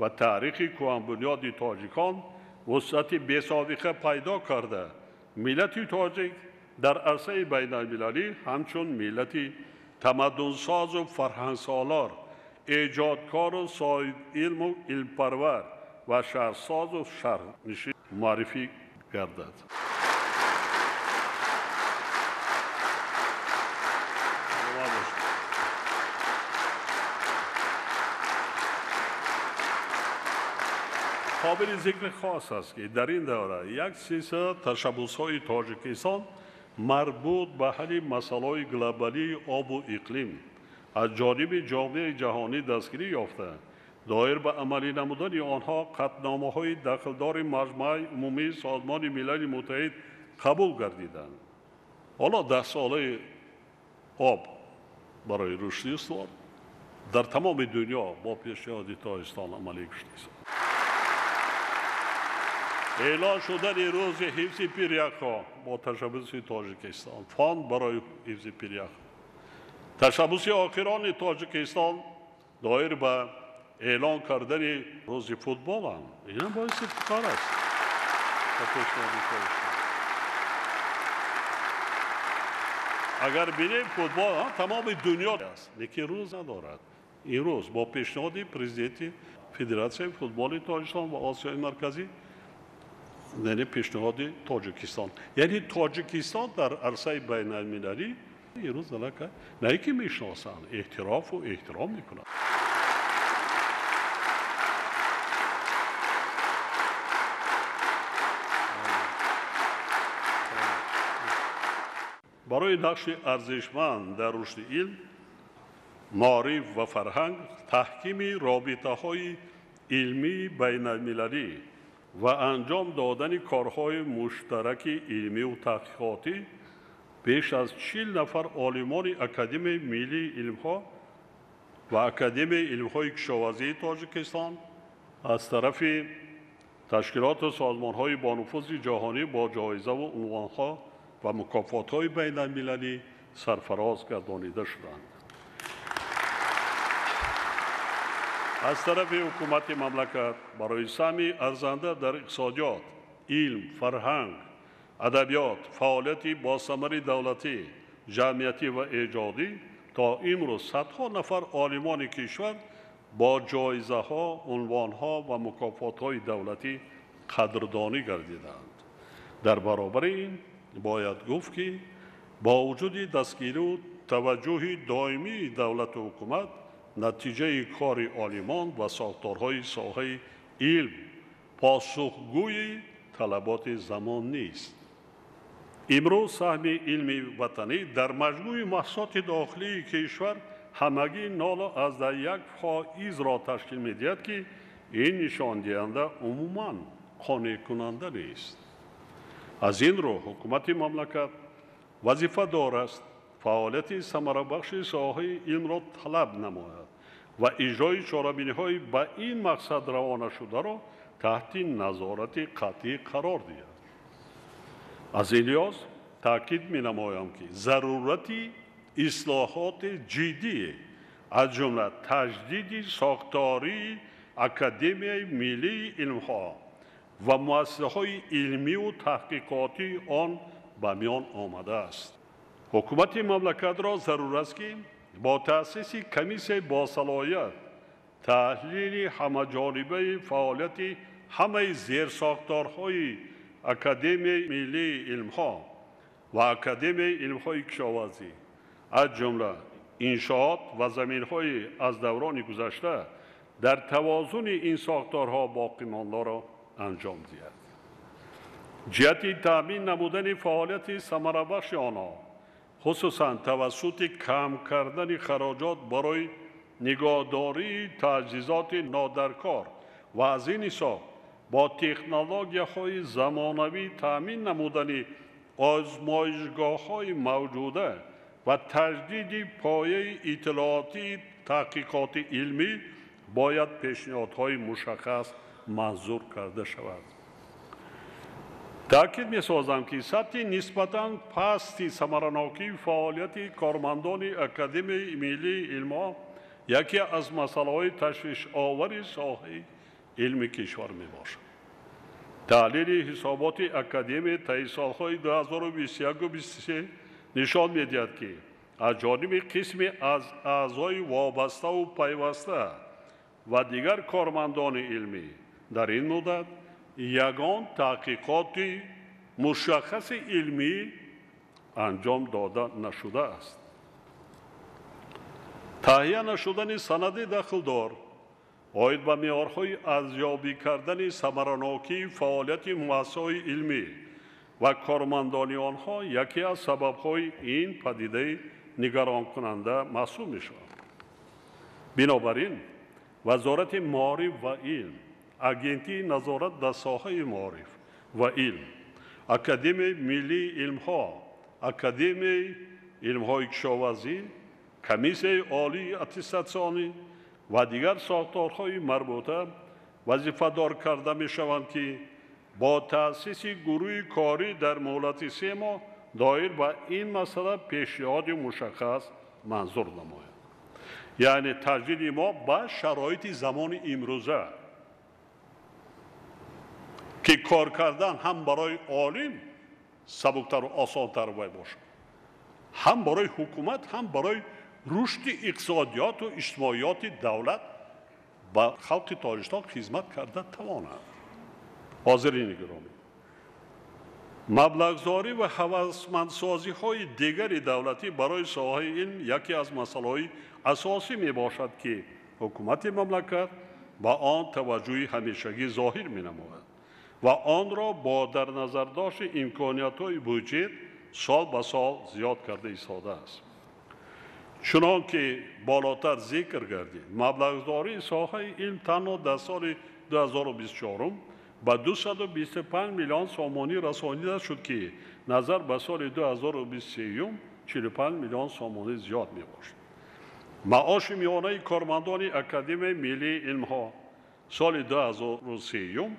Speaker 1: ва таърихи кӯҳанбунёди тоҷикон вусъати бесобиқа пайдо карда, миллати тоҷик дар арсаи байналмилалӣ ҳамчун миллати тамаддунсозу фарҳангсолор, эҷодкору соҳибилму илмпарвар ва шаҳрсозу шаҳрнишин муаррифӣ гардад. Қобили зикри хос аст, ки дар ин давра як силсила ташаббусҳои Тоҷикистон марбут ба ҳалли масъалаҳои глобалии обу иқлим аз ҷониби ҷомеаи ҷаҳонӣ дастгирӣ ёфта, доир ба амалӣ намудани онҳо қатъномаҳои дахлдори Маҷмааи умумии Созмони Милали Муттаҳид қабул гардиданд. Ҳоло даҳсолаи об барои рушди устувор дар тамоми дунё бо пешниҳоди Тоҷикистон амалӣ гардид. Эълон шудани рӯзи ҳифзи пиряхҳо бо ташаббуси Тоҷикистон, фонд барои ҳифзи пиряхҳо, ташаббуси охирони Тоҷикистон доир ба эълон кардани рӯзи футболам, инам боиси ифтихор аст. Агар бинем, футбол тамоми дунё аст, лекин рӯз надорад. Ин рӯз бо пешниҳоди президенти Федератсияи футболи Тоҷикистон ва Осиёи Марказӣ, яъне пешниҳоди Тоҷикистон, яъне Тоҷикистон дар арсаи байналмилалӣ имрӯз аллакай на ин ки мешиносанд, эътирофу эҳтиром мекунанд. Барои нақши арзишманд дар рушди илм, маориф ва фарҳанг, таҳкими робитаҳои илмии байналмилалӣ ва анҷом додани корҳои муштараки илмию таҳқиқотӣ беш аз 40 нафар олимони Академияи миллии илмҳо ва Академияи илмҳои кишоварзии Тоҷикистон аз тарафи ташкилоту созмонҳои бонуфузи ҷаҳонӣ бо ҷоизаву унвонҳо ва мукофотҳои байналмилалӣ сарфароз гардонида шуданд. Аз тарафи ҳукумати мамлакат барои саҳми арзанда дар иқтисодиёт, илм, фарҳанг, адабиёт, фаъолияти босамари давлатӣ, ҷамъиятӣ ва эҷодӣ то имрӯз садҳо нафар олимони кишвар бо ҷоизаҳо, унвонҳо ва мукофотҳои давлатӣ қадрдонӣ гардиданд. Дар баробари ин бояд гуфт, ки бо вуҷуди дастгирию таваҷҷӯҳи доимии давлату ҳукумат, натиҷаи кори олимон ва сохторҳои соҳаи илм посухгӯи талаботи замон нест. Имрӯз саҳми илми ватанӣ дар маҷмӯи маҳсулоти дохилии кишвар ҳамагӣ 0,1%-ро ташкил медиҳад, ки ин нишондиҳанда умуман қонеъкунанда нест. Аз ин рӯ ҳукумати мамлакат вазифадор аст фаъолияти самарабахши соҳаи илмро талаб намояд ва иҷрои чорабиниҳои ба ин мақсад равона шударо таҳти назорати қатъӣ қарор диҳад. Аз ин лиҳоз таъкид менамоям, ки зарурати ислоҳоти ҷиддӣ аз ҷумла таҷдиди сохтории Академияи миллии илмҳо ва муассисаҳои илмию таҳқиқотии он ба миён омадааст. Ҳукумати мамлакатро зарур аст, ки бо таъсиси комиссияи босалоҳият таҳлили ҳамаҷонибаи фаъолияти ҳамаи зерсохторҳои Академияи миллии илмҳо ва Академияи илмҳои кишоварзӣ, аз ҷумла иншоот ва заминҳои аз даврони гузашта дар тавозуни ин сохторҳо боқимондаро анҷом диҳад. Ҷиҳати таъмин намудани фаъолияти самарабахши онҳо, хусусан тавассути кам кардани хароҷот барои нигоҳдории таҷҳизоти нодаркор ва аз ин ҳисоб бо технологияҳои замонавӣ таъмин намудани озмоишгоҳҳои мавҷуда ва таҷдиди пояи иттилоотии таҳқиқоти илмӣ бояд пешниҳодҳои мушаххас манзур карда шавад. Таъкид месозам, ки сатҳи нисбатан пасти самаранокии фаъолияти кормандони Академияи миллии илмҳо яке аз масъалаҳои ташвишовари соҳаи илми кишвар мебошад. Таҳлили ҳисоботи Академия таи солҳои 2021-23 нишон медиҳад, ки аз ҷониби қисме аз аъзои вобаставу пайваста ва дигар кормандони илмӣ дар ин муддат ягон таҳқиқоти мушаххаси илмӣ анҷом дода нашудааст. Таҳия нашудани санади дахлдор оид ба меъёрҳои арзёбӣ кардани самаранокии фаъолияти муассисаҳои илмӣ ва кормандони онҳо яке аз сабабҳои ин падидаи нигаронкунанда маҳсуб мешавад. Бинобар ин Вазорати маориф ва илм, Агентии назорат дар соҳаи маориф ва илм, Академияи миллии илмҳо, Академияи илмҳои кишоварзӣ, Комиссияи олии аттестатсионӣ ва дигар сохторҳои марбута вазифадор карда мешаванд, ки бо таъсиси гурӯҳи корӣ дар муҳлати 3 моҳ доир ба ин масъала пешниҳоди мушаххас манзур намояд. Яъне таҷдиди мо ба шароити замони имрӯза, ки кор кардан ҳам барои олим сабуктару осонтар бояд бошад, ҳам барои ҳукумат, ҳам барои рушди иқтисодиёту иҷтимоиёти давлат ба халқи Тоҷикистон хизмат карда тавонад. Ҳозирини гиромӣ, маблағгузорӣ ва ҳавасмандсозиҳои дигари давлатӣ барои соҳаи илм яке аз масъалаҳои асосӣ мебошад, ки ҳукумати мамлакат ба он таваҷҷӯҳи ҳамешагӣ зоҳир менамояд ва онро бо дар назардошти имкониятҳои буҷет сол ба сол зиёд карда истодааст. Чунон ки болотар зикр гардид, маблағгузории соҳаи илм танҳо дар соли 2024 ба 225 миллион сомонӣ расонида шуд, ки назар ба соли 2023 45 миллион сомонӣ зиёд мебошад. Маоши миёнаи кормандони Академияи миллии илмҳо соли 2023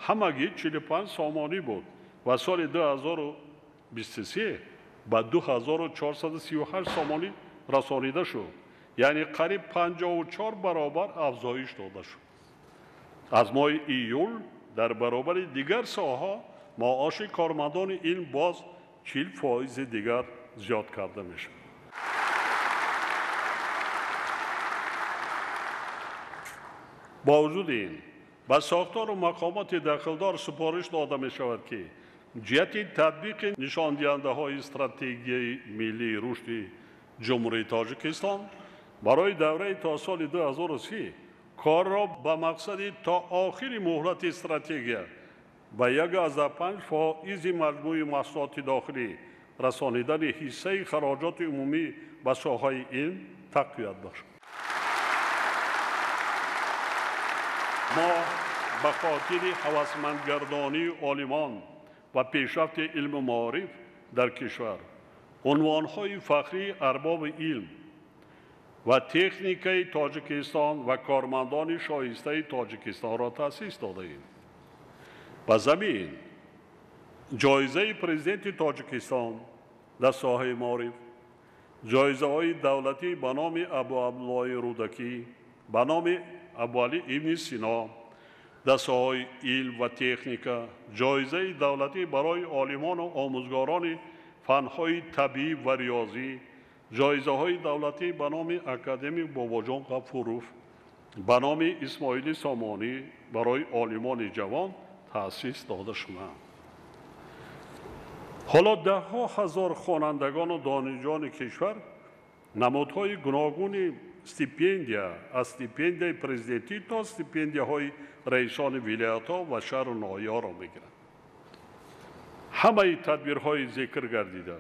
Speaker 1: ҳамагӣ 45 сомонӣ буд ва соли 2023 ба 2438 сомонӣ расонида шуд, яъне қариб 54 баробар афзоиш дода шуд. Аз моҳи июл дар баробари дигар соҳаҳо маоши кормандони илм боз 40% дигар зиёд карда мешавад. Бо вуҷуди ин ба сохтору мақомоти дахлдор супориш дода мешавад, ки ҷиҳати татбиқи нишондиҳандаҳои стратегияи миллии рушди Ҷумҳурии Тоҷикистон барои давраи то соли 2030 корро ба мақсади то охири муҳлати стратегия ба 1,5% маҷмӯи маҳсулоти дохилӣ расонидани ҳиссаи хароҷоти умумӣ ба соҳаи илм тақвият бахшад. Мо ба хотири ҳавасмандгардонии олимон ва пешрафти илму маориф дар кишвар унвонҳои фахрии арбоби илм ва техникаи Тоҷикистон ва кормандони шоистаи Тоҷикистонро таъсис додаем. Ба замин ҷоизаи президенти Тоҷикистон дар соҳаи маориф, ҷоизаҳои давлатӣ ба номи Абуабдуллоҳи Рӯдакӣ, ба номи Абуалӣ ибни Сино дар соҳаи илм ва техника, ҷоизаи давлатӣ барои олимону омӯзгорони фанҳои табиӣ ва риёзӣ, ҷоизаҳои давлатӣ ба номи академик Бобоҷон Ғафуров, ба номи Исмоили Сомонӣ барои олимони ҷавон таъсис дода шуданд. Ҳоло даҳҳо ҳазор хонандагону донишҷӯёни кишвар намудҳои гуногуни стипендия аз стипендияи президентӣ то стипендияҳои раисони вилоятҳо ва шаҳру ноҳияҳоро мегиранд. Ҳамаи тадбирҳои зикр гардида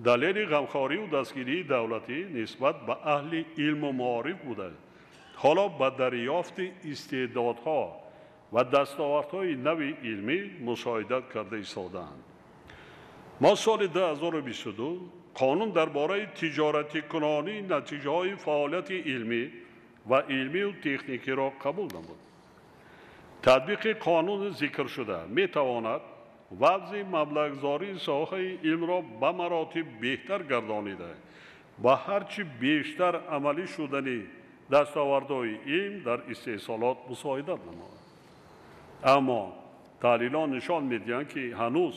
Speaker 1: далели ғамхорию дастгирии давлатӣ нисбат ба аҳли илму маориф буда, ҳоло ба дарёфти истеъдодҳо ва дастовардҳои нави илмӣ мусоидат карда истодаанд. Мо соли 2022 қонун дар бораи тиҷоратикунонии натиҷаҳои фаъолияти илмӣ ва илмию техникиро қабул намуд. Татбиқи қонуни зикршуда метавонад вазъи маблағгузории соҳаи илмро ба маротиб беҳтар гардонида, ба ҳарчи бештар амалӣ шудани дастовардҳои илм дар истеҳсолот мусоидат намояд. Аммо таҳлилон нишон медиҳанд, ки ҳанӯз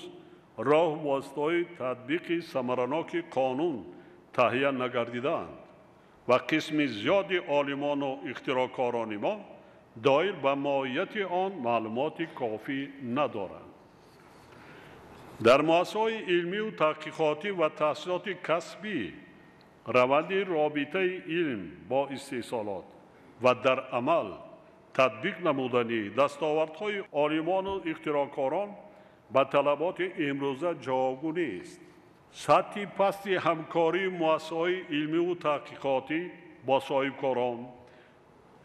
Speaker 1: роҳу воситаҳои татбиқи самараноки қонун таҳия нагардидаанд ва қисми зиёди олимону ихтироъкорони мо доир ба моҳияти он маълумоти кофӣ надоранд. Дар муассисаҳои илмию таҳқиқотӣ ва таҳсилоти касбӣ раванди робитаи илм бо истеҳсолот ва дар амал татбиқ намудани дастовардҳои олимону ихтироъкорон ба талаботи имрӯза ҷавобгӯ нест. Сатҳи пасти ҳамкории муассисаҳои илмию таҳқиқотӣ бо соҳибкорон,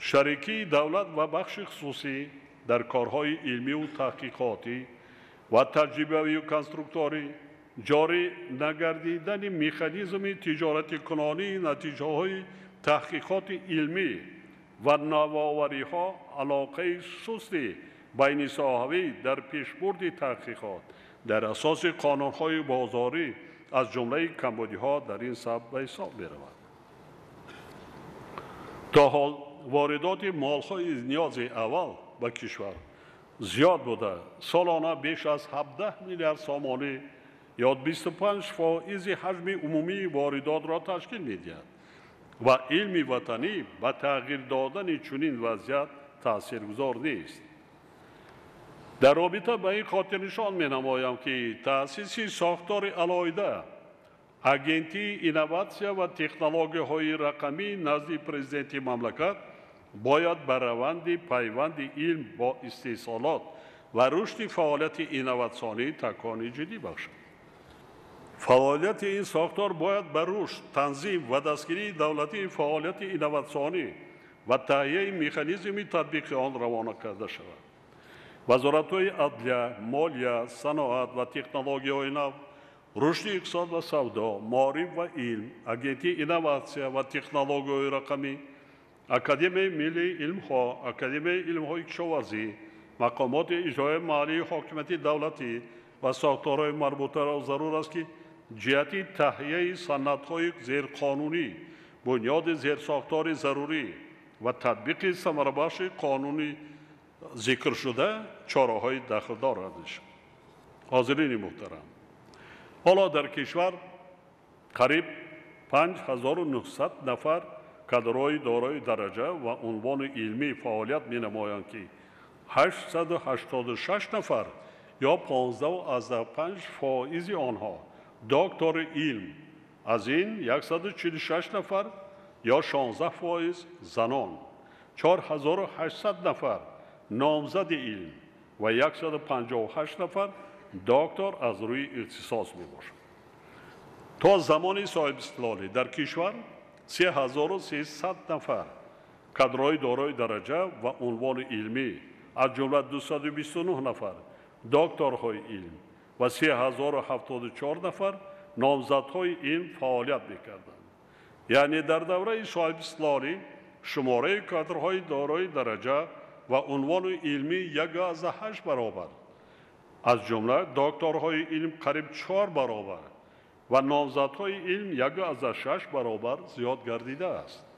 Speaker 1: шарикии давлат ва бахши хусусӣ дар корҳои илмию таҳқиқотӣ ва таҷрибавию конструкторӣ, ҷорӣ нагардидани механизми тиҷоратикунонии натиҷаҳои таҳқиқоти илмӣ ва навовариҳо, алоқаи сусти байнисоҳавӣ дар пешбурди таҳқиқот дар асоси қонунҳои бозорӣ аз ҷумлаи камбудиҳо дар ин самт ба ҳисоб меравад. То ҳол воридоти молҳои ниёзи аввал ба кишвар зиёд буда, солона беш аз 17 миллиард сомонӣ ё 25% ҳаҷми умумии воридотро ташкил медиҳад ва илми ватанӣ ба тағйир додани чунин вазъият таъсиргузор нест. Дар робита ба ин хотирнишон менамоям, ки таъсиси сохтори алоҳида Агентии инноватсия ва технологияҳои рақамӣ назди президенти мамлакат бояд ба раванди пайванди илм бо истеҳсолот ва рушди фаъолияти инноватсионӣ такони ҷиддӣ бахшад. Фаъолияти ин сохтор бояд ба рушд, танзим ва дастгирии давлатии фаъолияти инноватсионӣ ва таҳияи механизми татбиқи он равона карда шавад. Вазоратҳои адлия, молия, саноат ва технологияҳои нав, рушди иқтисод ва савдо, маориф ва илм, Агентии инноватсия ва технологияҳои рақамӣ, Академияи миллии илмҳо, Академияи илмҳои кишоварзӣ, мақомоти иҷроияи маҳаллии ҳокимияти давлатӣ ва сохторҳои марбутаро зарур аст, ки ҷиҳати таҳияи санадҳои зерқонунӣ, бунёди зерсохтори зарурӣ ва татбиқи самарабахши қонуни зикршуда чораҳои дахлдор андешанд. Ҳозирини муҳтарам, ҳоло дар кишвар қариб 5900 нафар кадрҳои дорои дараҷа ва унвони илмӣ фаъолият менамоянд, ки 886 нафар ё 15,5% онҳо доктори илм, аз ин 146 нафар ё 16% занон, 4800 нафар номзади илм, ва 158 нафар доктор аз рӯи ихтисос мебошанд. То замони соҳибистиқлолӣ дар кишвар 3300 нафар кадрҳои дорои дараҷа ва унвони илмӣ, аз ҷумла 229 нафар докторҳои илм ва 3074 нафар номзадҳои илм фаъолият мекарданд. Яъне дар давраи соҳибистиқлолӣ шумораи кадрҳои дорои дараҷа ва унвони илмӣ 1,8 баробар, аз ҷумла докторҳои илм қариб 4 баробар ва номзадҳои илм 1,6 баробар зиёд гардидааст.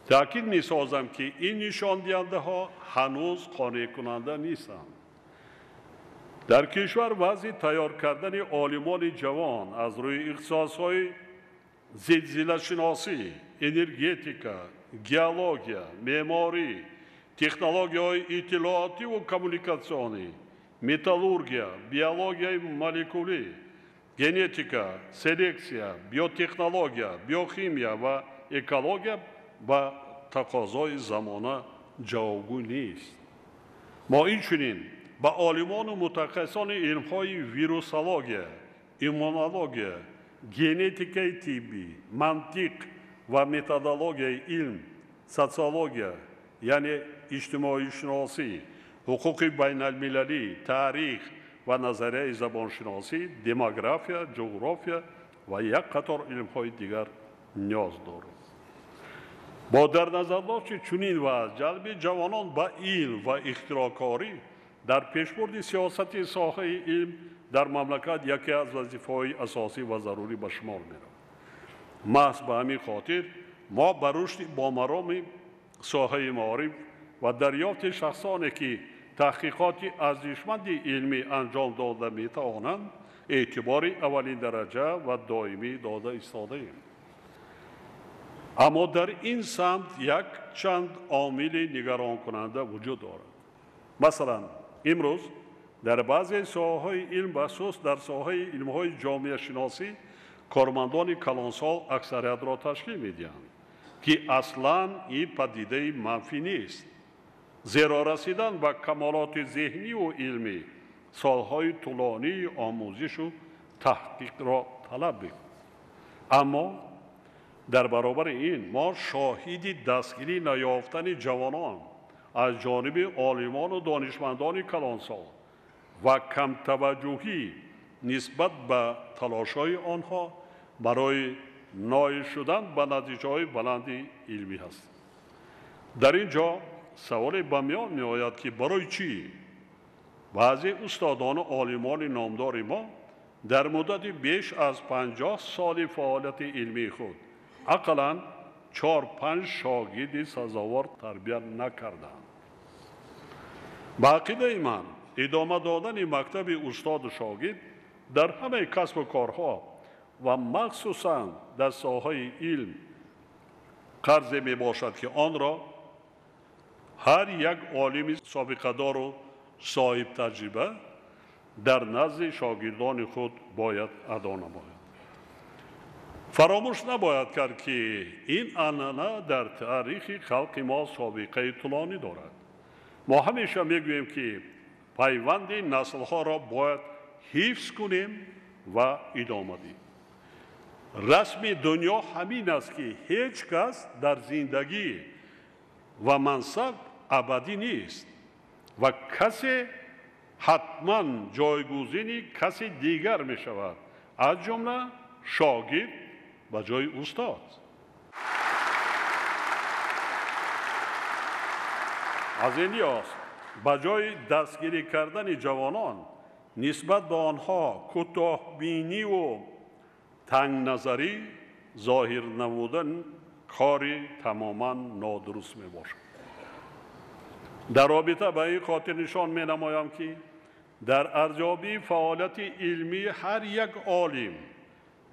Speaker 1: Таъкид месозам, ки ин нишондиҳандаҳо ҳанӯз қонеъкунанда нестанд. Дар кишвар вазъи тайёр кардани олимони ҷавон аз рӯи ихтисосҳои зилзилашиносӣ, энергетика, геология, меъморӣ, технологияҳои иттилоотиву коммуникатсионӣ, металлургия, биологияи молекулӣ, генетика, селексия, биотехнология, биохимия ва экология ба тақозои замона ҷавобгӯ нест. Мо инчунин ба олимону мутахассисони илмҳои вирусология, иммунология, генетикаи тиббӣ, мантиқ ва методологияи илм, социология, яъне иҷтимоишиносӣ, ҳуқуқи байналмилалӣ, таърих ва назарияи забоншиносӣ, демография, ҷуғрофия ва як қатор илмҳои дигар ниёз дорем. Бо дар назардошти чунин вазъ ҷалби ҷавонон ба илм ва ихтироъкорӣ дар пешбурди сиёсати соҳаи илм дар мамлакат яке аз вазифаҳои асосӣ ва зарурӣ ба шумор меравад. Маҳз ба ҳамин хотир мо ба рушди бомароми соҳаи маориф ва дарёфти шахсоне ки таҳқиқоти арзишманди илмӣ анҷом дода метавонанд, эътибори аввалин дараҷа ва доимӣ дода истодаем. Аммо дар ин самт якчанд омили нигаронкунанда вуҷуд дорад. Масалан, имрӯз дар баъзе соҳаҳои илм, бахусус дар соҳаи илмҳои ҷомеашиносӣ, кормандони калонсол аксариятро ташкил медиҳанд, ки аслан ин падидаи манфӣ нест, зеро расидан ба камолоти зеҳниву илмӣ солҳои тӯлонии омӯзишу таҳқиқро талаб мекунад. Аммо дар баробари ин мо шоҳиди дастгирӣ наёфтани ҷавонон аз ҷониби олимону донишмандони калонсол ва камтаваҷҷӯҳӣ нисбат ба талошҳои онҳо барои ноил шудан ба натиҷаҳои баланди илмӣ ҳастем. Дар ин ҷо саволе ба миён меояд, ки барои чӣ баъзе устодону олимони номдори мо дар муддати беш аз 50 соли фаъолияти илмии худ ақаллан 4-5 шогирди сазовор тарбия накарданд. Ба ақидаи ман, идома додани мактаби устоду шогирд дар ҳамаи касбу корҳо ва махсусан дар соҳаи илм қарзе мебошад, ки онро ҳар як олими собиқадору соҳибтаҷриба дар назди шогирдони худ бояд адо намояд. Фаромӯш набояд кард, ки ин анъана дар таърихи халқи мо собиқаи тӯлонӣ дорад. Мо ҳамеша мегӯем, ки пайванди наслҳоро бояд ҳифз кунем ва идома диҳем. Расми дунё ҳамин аст, ки ҳеҷ кас дар зиндагӣ ва мансаб абадӣ нест ва касе ҳатман ҷойгузини каси дигар мешавад, аз ҷумла шогирд ба ҷои устод. Аз ин лиҳоз ба ҷои дастгирӣ кардани ҷавонон нисбат ба онҳо кӯтоҳбиниву тангназарӣ зоҳир намудан кори тамоман нодуруст мебошад. Дар робита ба ин хотирнишон менамоям, ки дар арзёбии фаъолияти илмии ҳар як олим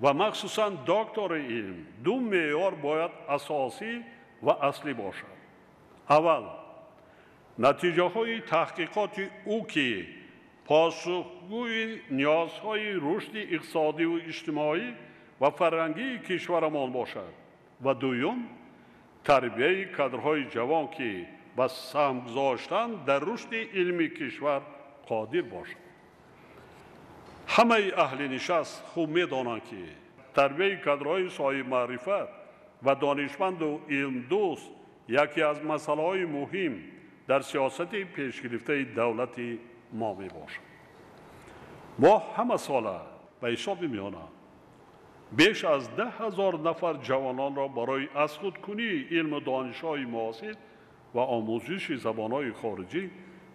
Speaker 1: ва махсусан доктори илм ду меъёр бояд асосӣ ва аслӣ бошад. Аввал, натиҷаҳои таҳқиқоти ӯ, ки посухгӯи ниёзҳои рушди иқтисодиву иҷтимоӣ ва фарҳангии кишварамон бошад, ва дуюм, тарбияи кадрҳои ҷавон, ки ба саҳм гузоштан дар рушди илми кишвар қодир бошад. Ҳамаи аҳли нишаст хуб медонанд, ки тарбияи кадрҳои соҳибмаърифат ва донишманду илмдӯст яке аз масъалаҳои муҳим дар сиёсати пешгирифтаи давлати мо мебошад. Мо ҳама сола ба ҳисоби миёна беш аз 10 000 нафар ҷавононро барои аз худкунии илму донишҳои муосир ва омӯзиши забонҳои хориҷӣ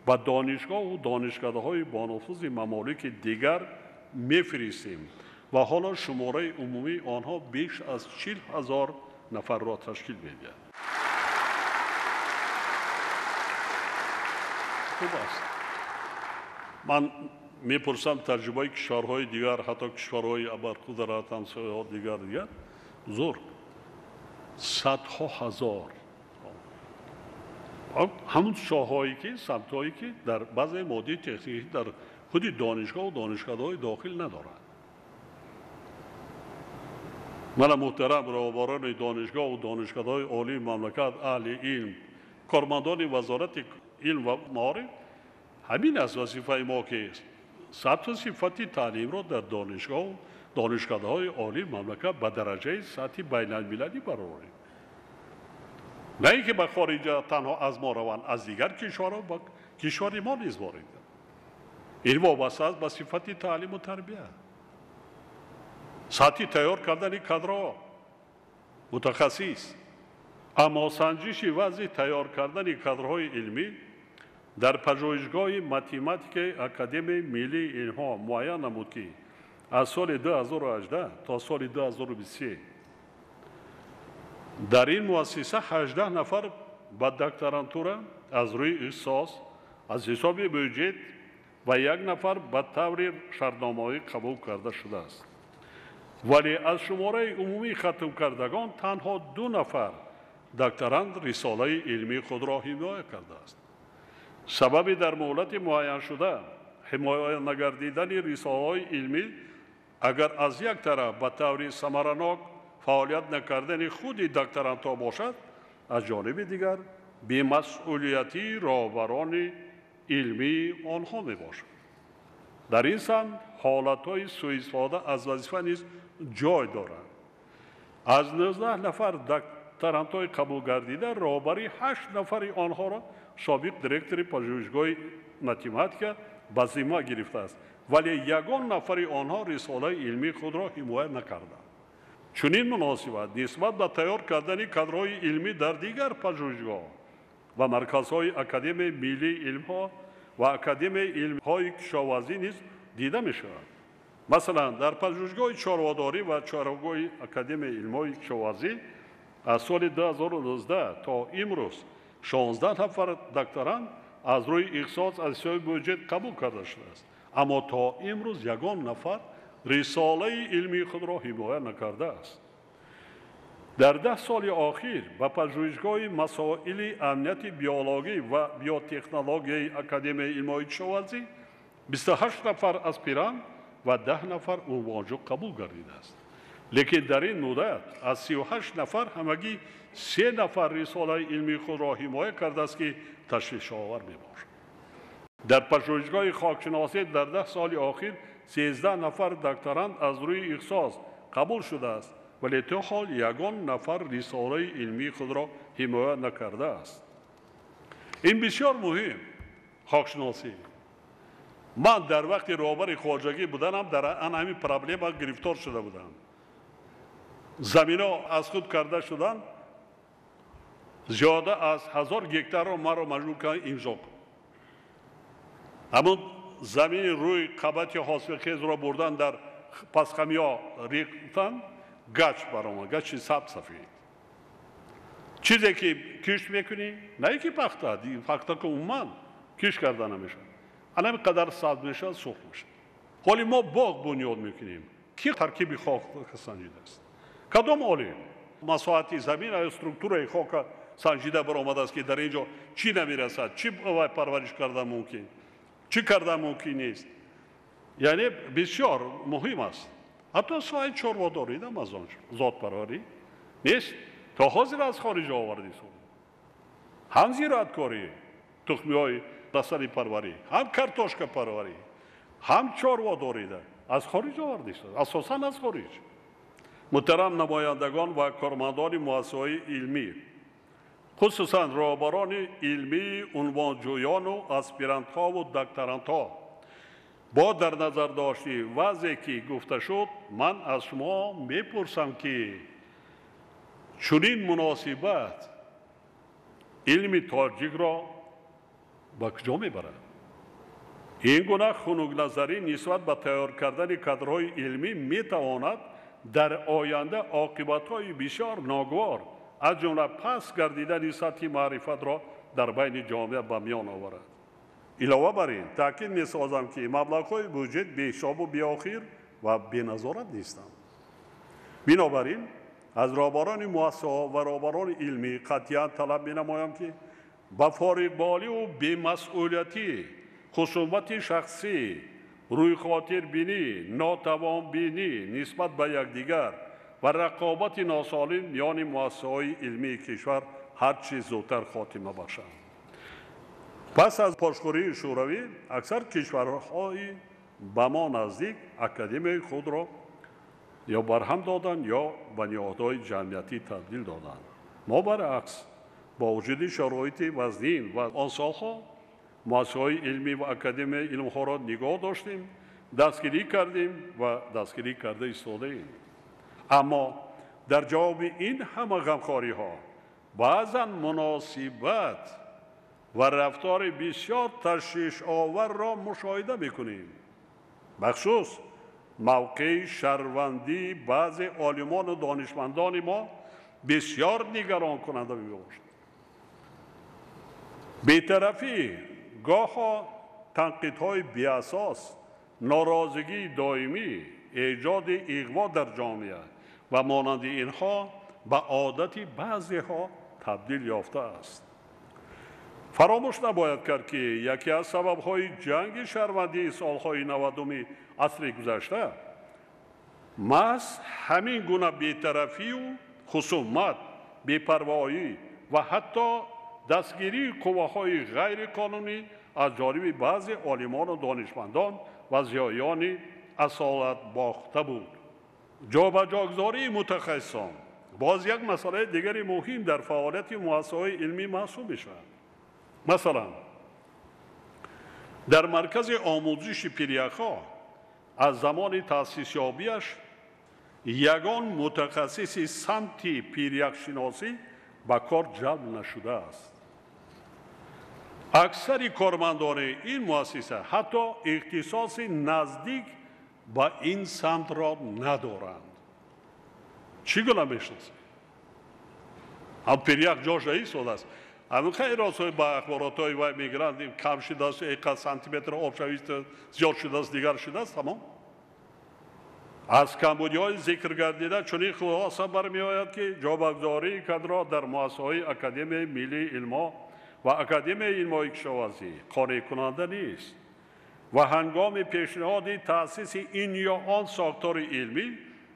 Speaker 1: ба донишгоҳу донишкадаҳои бонуфузи мамолики дигар мефиристем ва ҳоло шумораи умумии онҳо беш аз 40 000 нафарро ташкил медиҳад. Хуб аст. Ман мепурсам, таҷрибаи кишварҳои дигар, ҳатто кишварҳои абарқудрат, ҳамсояҳо, дигар зур садҳо ҳазор ҳамун соҳое ки, самтҳое ки дар баъзе моддии техникӣ дар худи донишгоҳу донишкадаҳои дохил надоранд. Мана, муҳтарам роҳбарони донишгоҳу донишкадаҳои олии мамлакат, аҳли илм, кормандони Вазорати илм ва маориф, ҳамин аст вазифаи мо, ки сатҳу сифати таълимро дар донишгоҳу донишкадаҳои олии мамлакат ба дараҷаи сатҳи байналмилалӣ барорем, на ин ки ба хориҷа танҳо аз мо раванд, аз дигар кишварҳо ба кишвари мо низ ворид. Ин вобаста аст ба сифати таълиму тарбия, сатҳи тайёр кардани кадрҳо, мутахассис. Аммо санҷиши вазъи тайёр кардани кадрҳои илмӣ дар пажӯҳишгоҳи математикаи Академияи миллии илмҳо муайян намуд, ки аз соли 2018 то соли 2023 дар ин муассиса 18 нафар ба докторантура аз рӯи ихтисос аз ҳисоби бюҷет ва як нафар ба таври шартномавӣ қабул карда шудааст, вале аз шумораи умумии хатмкардагон танҳо ду нафар докторант рисолаи илмии худро ҳимоя кардааст. Сабаби дар муҳлати муайяншуда ҳимоя нагардидани рисолаҳои илмӣ агар аз як тараф ба таври самаранок фаъолият накардани худи докторантҳо бошад, аз ҷониби дигар бемасъулиятии роҳбарони илмии онҳо мебошад. Дар ин самт ҳолатҳои сӯистифода аз вазифа низ ҷой доранд. Аз 19 нафар докторантҳои қабулгардида роҳбари ҳашт нафари онҳоро собиқ директори пажӯҳишгоҳи математика ба зимма гирифтааст, вале ягон нафари онҳо рисолаи илмии худро ҳимоя накарданд. Чунин муносибат нисбат ба тайёр кардани кадрҳои илмӣ дар дигар пажӯҳишгоҳ ва марказҳои Академияи миллии илмҳо ва Академияи илмҳои кишоварзӣ низ дида мешавад. Масалан, дар пажӯҳишгоҳи чорводорӣ ва чорвогоҳи Академияи илмҳои кишоварзӣ аз соли 2019 то имрӯз 16 нафар докторант аз рӯи ихтисос аз ҳисоби бюҷет қабул карда шудааст, аммо то имрӯз ягон нафар рисолаи илмии худро ҳимоя накардааст. Дар 10 соли охир ба пажӯҳишгоҳи масоили амнияти биологӣ ва биотехнологияи Академияи илмҳои кишоварзӣ 28 нафар аспирант ва 10 нафар унвонҷӯ қабул гардидааст, лекин дар ин муддат аз 38 нафар ҳамагӣ се нафар рисолаи илмии худро ҳимоя кардааст, ки ташвишовар мебошад. Дар пажӯҳишгоҳи хокшиносӣ дар 10 соли охир 13 нафар докторант аз рӯи ихтисос қабул шудааст, вале то ҳол ягон нафар рисолаи илмии худро ҳимоя накардааст. Ин бисёр муҳим, хокшиносӣ. Ман дар вақти роҳбари хоҷагӣ буданам дар ан ҳамин проблема гирифтор шуда будам. Замино аз худ карда шуданд, зиёда аз 1000 гектарро маро маҷбур карданд имзо кун. Ҳамун замини рӯи қабати ҳосилхезро бурдан, дар пасхамиё рехтан, гач баромад, гачи сабз, сафед. Чизе ки кишт мекунӣ, на ин ки пахта, пахта ки умуман кишт карда намешавад, анами қадар сабз мешавад, сурх мешавад. Ҳоли мо боғ бунёд мекунем, ки таркиби хок санҷидааст? Кадом олим масоҳати замин ё структураи хока санҷида баромадааст, ки дар ин ҷо чӣ намерасад, чӣ парвариш кардан мумкин, чӣ кардан мумкин нест? Яъне бисёр муҳим аст. Ҳатто соҳаи чорводорӣ дам аз он зотпарварӣ нест, то ҳозир аз хориҷ оварди. Ҳам зироаткорӣ, тухмиҳои Растанипарварӣ, ҳам картошкапарварӣ, ҳам чорводорида аз хориҷ оварда истод, асосан аз хориҷ. Муҳтарам намояндагон ва кормандони муассисаҳои илмӣ, хусусан роҳбарони илмии унвонҷӯёну аспирантҳову докторантҳо, бо дар назар дошти вазъе ки гуфта шуд, ман аз шумо мепурсам, ки чунин муносибат илми тоҷикро ба куҷо мебарад? Ин гуна хунукназарӣ нисбат ба тайёр кардани кадрҳои илмӣ метавонад дар оянда оқибатҳои бисёр ногувор, аз ҷумла паст гардидани сатҳи маърифатро дар байни ҷомеа ба миён оварад. Илова бар ин, таъкид месозам, ки маблағҳои буҷет беҳисобу беохир ва беназорат нестанд. Бинобар ин, аз роҳбарони муассисаҳо ва роҳбарони илмӣ қатъиян талаб менамоям, ки ба фориғболиву бемасъулиятӣ, хусумати шахсӣ, рӯйхотирбинӣ, нотавонбинӣ нисбат ба якдигар ва рақобати носолим миёни муассисаҳои илмии кишвар ҳар чӣ зудтар хотима бахшанд. Пас аз пошхӯрии Шӯравӣ аксар кишварҳои ба мо наздик академияи худро ё барҳам доданд, ё ба ниҳодҳои ҷамъиятӣ табдил доданд. Мо баръакс, бо вуҷуди шароити вазнин ва он солҳо муассисаҳои илмӣ ва академияи илмҳоро нигоҳ доштем, дастгирӣ кардем ва дастгирӣ карда истодаем. Аммо дар ҷавоби ин ҳама ғамхориҳо баъзан муносибат ва рафтори бисёр ташвишоварро мушоҳида мекунем. Бахусус мавқеи шаҳрвандии баъзе олимону донишмандони мо бисёр нигаронкунанда мебошад. Бетарафӣ гоҳо танқидҳои беасос, норозигии доимӣ, эҷоди иғво дар ҷомеа ва монанди инҳо ба одати баъзеҳо табдил ёфтааст. Фаромӯш набояд кард, ки яке аз сабабҳои ҷанги шаҳрвандии солҳои 90-уми асри гузашта маҳз ҳамин гуна бетарафию хусумат, бепарвоӣ ва ҳатто дастгирии қувваҳои ғайриқонунӣ аз ҷониби баъзе олимону донишмандон ва зиёиёни асолатбохта буд. Ҷобаҷогузории мутахассисон боз як масъалаи дигари муҳим дар фаъолияти муассисаҳои илмӣ маҳсуб мешавад. Масалан, дар маркази омӯзиши пиряхҳо аз замони таъсисёбиаш ягон мутахассиси самти пиряхшиносӣ ба кор ҷалб нашудааст. Аксари кормандони ин муассиса ҳатто ихтисоси наздик ба ин самтро надоранд. Чӣ гуна мешиносед? Ҳам пирях ҷош наистодааст. Ҳамин хайросҳои ба ахборотҳои вай мегиранд, кам шудааст, эқад сантиметр обшавӣ зиёд шудааст, дигар шудааст, тамом. Аз камбудиҳои зикр гардида чунин хулоса бармеояд, ки ҷобагузории кадрҳо дар муассисаҳои Академияи миллии илмҳо ва Академияи илмҳои кишоварзӣ қонеъкунанда нест ва ҳангоми пешниҳоди таъсиси ин ё он сохтори илмӣ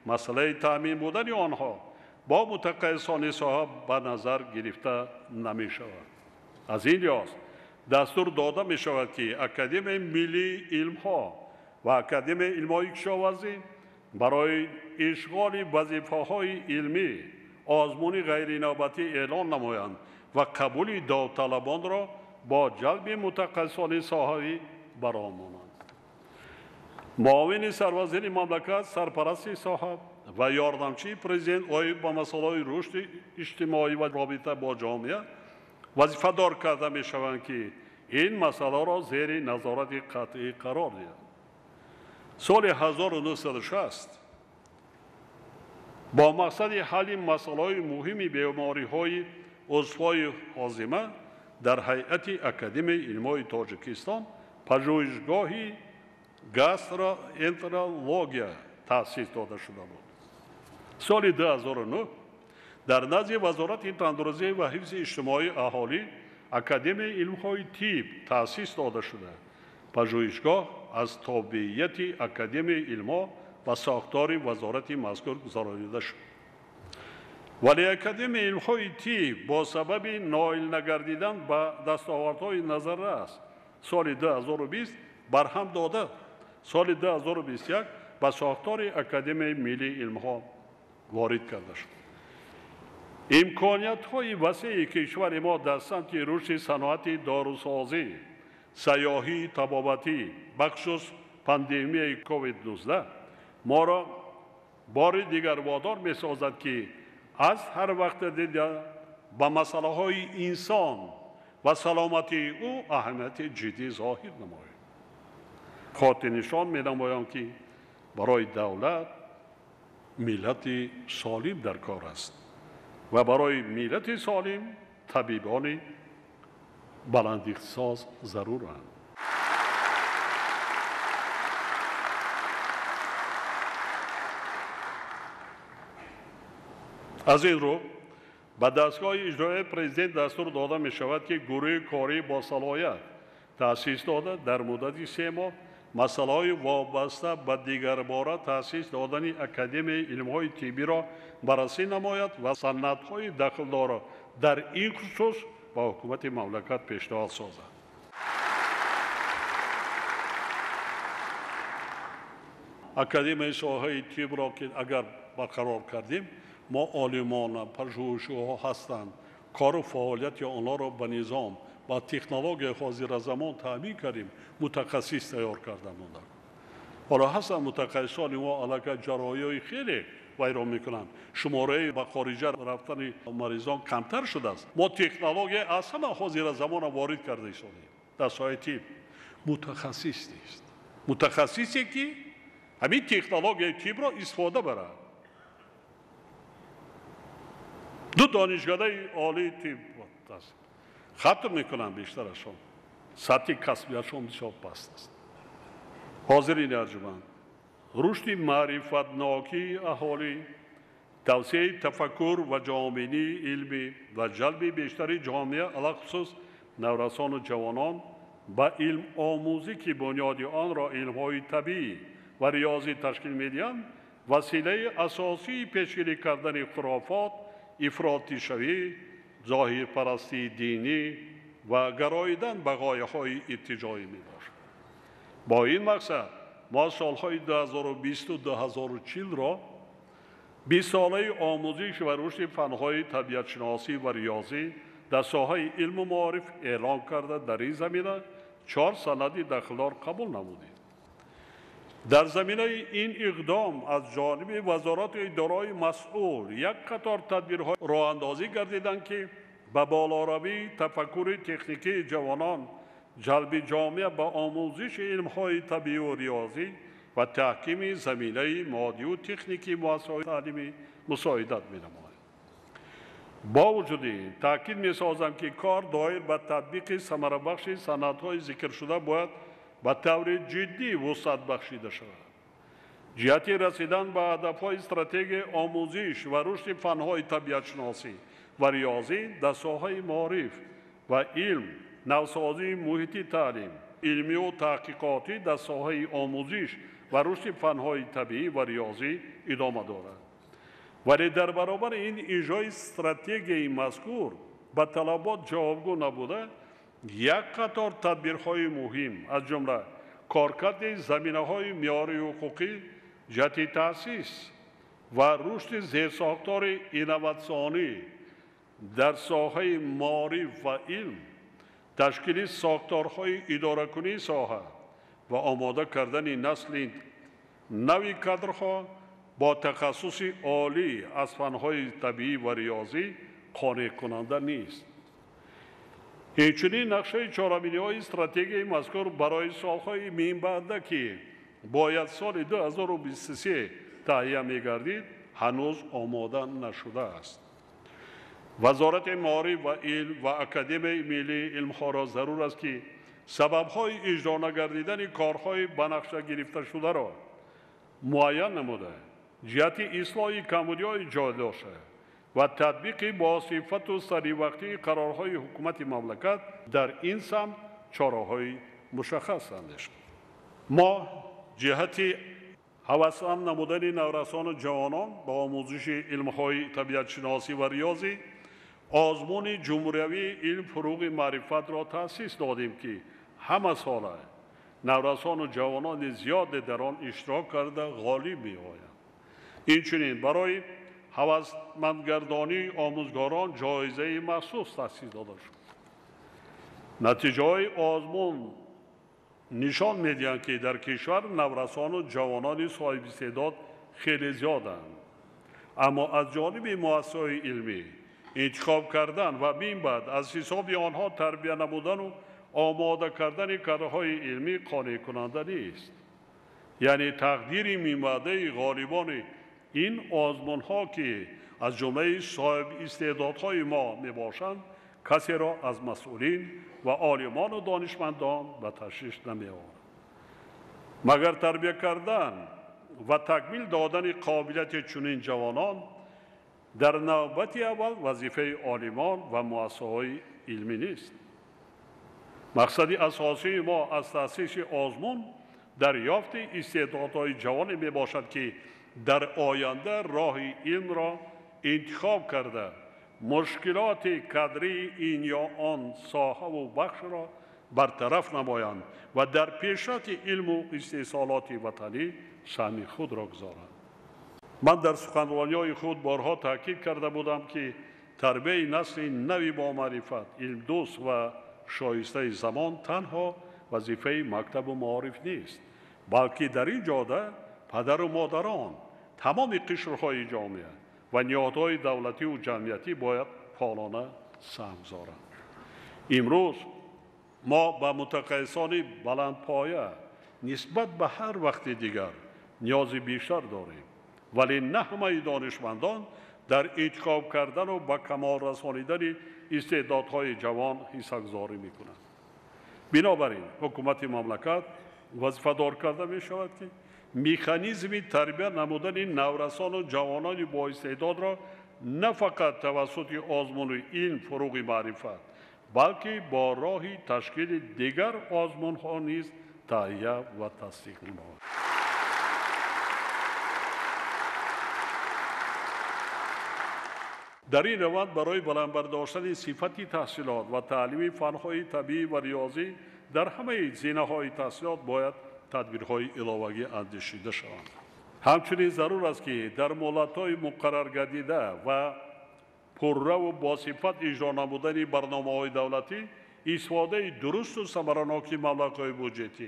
Speaker 1: масъалаи таъмин будани онҳо бо мутахассисони соҳа ба назар гирифта намешавад. Аз ин лиҳоз дастур дода мешавад, ки Академияи миллии илмҳо ва Академияи илмҳои кишоварзӣ барои ишғоли вазифаҳои илмӣ озмуни ғайринавбатӣ эълон намоянд ва қабули довталабонро бо ҷалби мутахассисони соҳавӣ баромонанд. Муовини сарвазири мамлакат, сарпарасти соҳа ва ёрдамчии президент оид ба масъалаҳои рушди иҷтимоӣ ва робита бо ҷомеа вазифадор карда мешаванд, ки ин масъаларо зери назорати қатъӣ қарор диҳанд. Соли 1960 бо мақсади ҳалли масъалаҳои муҳими бемориҳои узвҳои ҳозима дар ҳайати Академияи илмҳои Тоҷикистон пажӯҳишгоҳи гастроэнтерология таъсис дода шуда буд. Соли 2009 дар назди Вазорати тандурустӣ ва ҳифзи иҷтимоии аҳолӣ Академияи илмҳои тиб таъсис дода шуда. Пажӯҳишгоҳ аз тобеияти Академияи илмҳо ба сохтори вазорати мазкур гузаронида шуд. Вале Академияи илмҳои тиб бо сабаби ноил нагардидан ба дастовардҳои назаррас соли 2020 барҳам дода, соли 2021 ба сохтори Академияи миллии илмҳо ворид карда шуд. Имкониятҳои васеи кишвари мо дар самти рушди саноати дорусозӣ, сайёҳии табобатӣ, бахусус пандемияи COVID-19 моро бори дигар водор месозад, ки аз ҳар вақте дида ба масъалаҳои инсон ва саломатии ӯ аҳамияти ҷиддӣ зоҳир намоем. Хотирнишон менамоям, ки барои давлат миллати солим дар кор аст ва барои миллати солим табибони баландихтисос заруранд. Аз ин рӯ ба дастгоҳи иҷроияи президент дастур дода мешавад, ки гурӯҳи корӣ бо салоҳият таъсис дода дар муддати 3 моҳ масъалаҳои вобаста ба дигарбора таъсис додани Академияи илмҳои тиббиро баррасӣ намояд ва санадҳои дахлдорро дар ин хусус ба ҳукумати мамлакат пешниҳод созад. Академияи соҳаи тиббро ки агар барқарор кардем, мо олимона, пажӯҳишҳо ҳастанд, кору фаъолияти онҳоро ба низом ва технологияи ҳозиразамон таъмин кардем, мутахассис тайёр карда монданд. Ҳоло ҳастанд мутахассисони мо аллакай ҷарроҳиҳои хеле вайрон мекунанд. Шумораи ба хориҷа рафтани маризон камтар шудааст. Мо технология аз ҳама ҳозиразамонро ворид карда истодем дар соҳаи тиб. Мутахассис нест. Мутахассисе ки ҳамин технологияи тибро истифода барад. Ду донишгоҳи олии тиб аст. Хатм мекунанд бештарашон. Сатҳи касбиятшон бисёр паст аст. Ҳозирини арҷуманд, рушди маърифатнокии аҳолӣ, тавсеаи тафаккур ва ҷомеъии илмӣ ва ҷалби бештари ҷомеа, алахусус наврасону ҷавонон ба илмомӯзӣ, ки бунёди онро илмҳои табиӣ ва риёзӣ ташкил медиҳанд, василаи асосии пешгирӣ кардани хурофот, ифротишавӣ, зоҳирпарастии динӣ ва гароидан ба ғояҳои иртиҷоӣ мебошад. Бо ин мақсад мо солҳои 2020 2040-ро 20-солаи омӯзиш ва рушди фанҳои табиатшиносӣ ва риёзӣ дар соҳаи илму маориф эълон карда, дар ин замина 4 санади дахлдор қабул намудем. Дар заминаи ин иқдом аз ҷониби вазорату идораҳои масъул як қатор тадбирҳо роҳандозӣ гардиданд, ки ба болоравии тафаккури техникии ҷавонон, ҷалби ҷомеа ба омӯзиши илмҳои табиӣ ва риёзӣ ва таҳкими заминаи моддию техникии муассисаҳои таълимӣ мусоидат менамояд. Бо вуҷуди ин таъкид месозам, ки кор доир ба татбиқи самарабахши санадҳои зикршуда бояд ба таври ҷиддӣ вусъат бахшида шавад. Ҷиҳати расидан ба ҳадафҳои стратегияи омӯзиш ва рушди фанҳои табиатшиносӣ ва риёзӣ дар соҳаи маориф ва илм, навсозии муҳити таълим, илмию таҳқиқотӣ дар соҳаи омӯзиш ва рушди фанҳои табиӣ ва риёзӣ идома дорад. Вале дар баробари ин иҷрои стратегияи мазкур ба талабот ҷавобгӯ набуда, як қатор тадбирҳои муҳим, аз ҷумла коркарди заминаҳои меъёрии ҳуқуқӣ ҷиҳати таъсис ва рушди зерсохтори инноватсионӣ дар соҳаи маориф ва илм, ташкили сохторҳои идоракунии соҳа ва омода кардани насли нави кадрҳо бо тахассуси олӣ аз фанҳои табиӣ ва риёзӣ қонеъкунанда нест. Инчунин нақшаи чорабиниҳои стратегияи мазкур барои солҳои минбаъда, ки бояд соли 2023 таҳия мегардид, ҳанӯз омода нашудааст. Вазорати маориф ва илм ва Академияи миллии илмҳоро зарур аст, ки сабабҳои иҷро нагардидани корҳои ба нақша гирифташударо муайян намуда, ҷиҳати ислоҳи камбудиҳои ҷой дошта ва татбиқи босифату саривақтии қарорҳои ҳукумати мамлакат дар ин самт чораҳои мушаххас андешад. Мо ҷиҳати ҳавасманд намудани наврасону ҷавонон ба омӯзиши илмҳои табиатшиносӣ ва риёзӣ озмуни ҷумҳуриявии илм фуруғи маърифатро таъсис додем, ки ҳама сола наврасону ҷавонони зиёде дар он иштирок карда ғолиб меоянд. Инчунин барои ҳавасмандгардонии омӯзгорон ҷоизаи махсус таъсис дода шуд. Натиҷаҳои озмун нишон медиҳанд, ки дар кишвар наврасону ҷавонони соҳибистеъдод хеле зиёданд. Аммо аз ҷониби муассисаҳои илмӣ интихоб кардан ва минбаъд аз ҳисоби онҳо тарбия намудану омода кардани кадрҳои илмӣ қонеъкунанда нест. Яъне тақдири минбаъдаи ғолибони ин озмунҳо, ки аз ҷумлаи соҳибистеъдодҳои мо мебошанд, касеро аз масъулин ва олимону донишмандон ба ташвиш намеорад. Магар тарбия кардан ва такмил додани қобилияти чунин ҷавонон дар навбати аввал вазифаи олимон ва муассисаҳои илмӣ нест. Мақсади асосии мо аз таъсиси озмун дарёфти истеъдодҳои ҷавоне мебошад, ки дар оянда роҳи илмро интихоб карда мушкилоти кадрии ин ё он соҳаву бахшро бартараф намоянд ва дар пешрафти илму истеҳсолоти ватанӣ саҳми худро гузоранд. Ман дар суханрониҳои худ борҳо таъкид карда будам, ки тарбияи насли нави бомаърифат, илмдӯст ва шоистаи замон танҳо вазифаи мактабу маориф нест, балки дар ин ҷода падару модарон, тамоми қишрҳои ҷомеа ва ниҳодҳои давлативу ҷамъиятӣ бояд фаъолона саҳм гузоранд. Имрӯз мо ба мутахассисони баландпоя нисбат ба ҳар вақти дигар ниёзи бештар дорем, вале на ҳамаи донишмандон дар интихоб кардану ба камол расонидани истеъдодҳои ҷавон ҳиссагузорӣ мекунанд. Бинобар ин ҳукумати мамлакат вазифадор карда мешавад, ки механизми тарбия намудани наврасону ҷавонони боистеъдодро на фақат тавассути озмуни илм фуруғи маърифат, балки бо роҳи ташкили дигар озмунҳо низ таҳия ва тасдиқ намояд. Дар ин раванд барои баланд бардоштани сифати таҳсилот ва таълими фанҳои табиӣ ва риёзӣ дар ҳамаи зинаҳои таҳсилот бояд тадбирҳои иловагӣ андешида шаванд. Ҳамчунин зарур аст, ки дар муҳлатҳои муқарраргардида ва пурраву босифат иҷро намудани барномаҳои давлатӣ, истифодаи дурусту самараноки маблағҳои буҷетӣ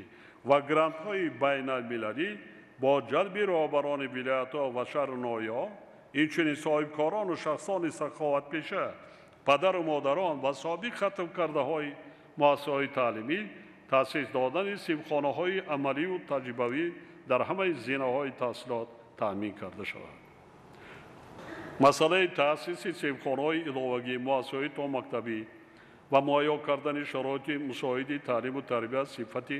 Speaker 1: ва грантҳои байналмилалӣ бо ҷалби роҳбарони вилоятҳо ва шаҳру ноҳияҳо, инчунин соҳибкорону шахсони саховатпеша, падару модарон ва собиқ хатмкардаҳои муассисаҳои таълимӣ таъсис додани синфхонаҳои амаливу таҷрибавӣ дар ҳамаи зинаҳои таҳсилот таъмин карда шавад. Масъалаи таъсиси синфхонаҳои иловагӣ, муассисаҳои томактабӣ ва муҳайё кардани шароити мусоиди таълиму тарбия, сифати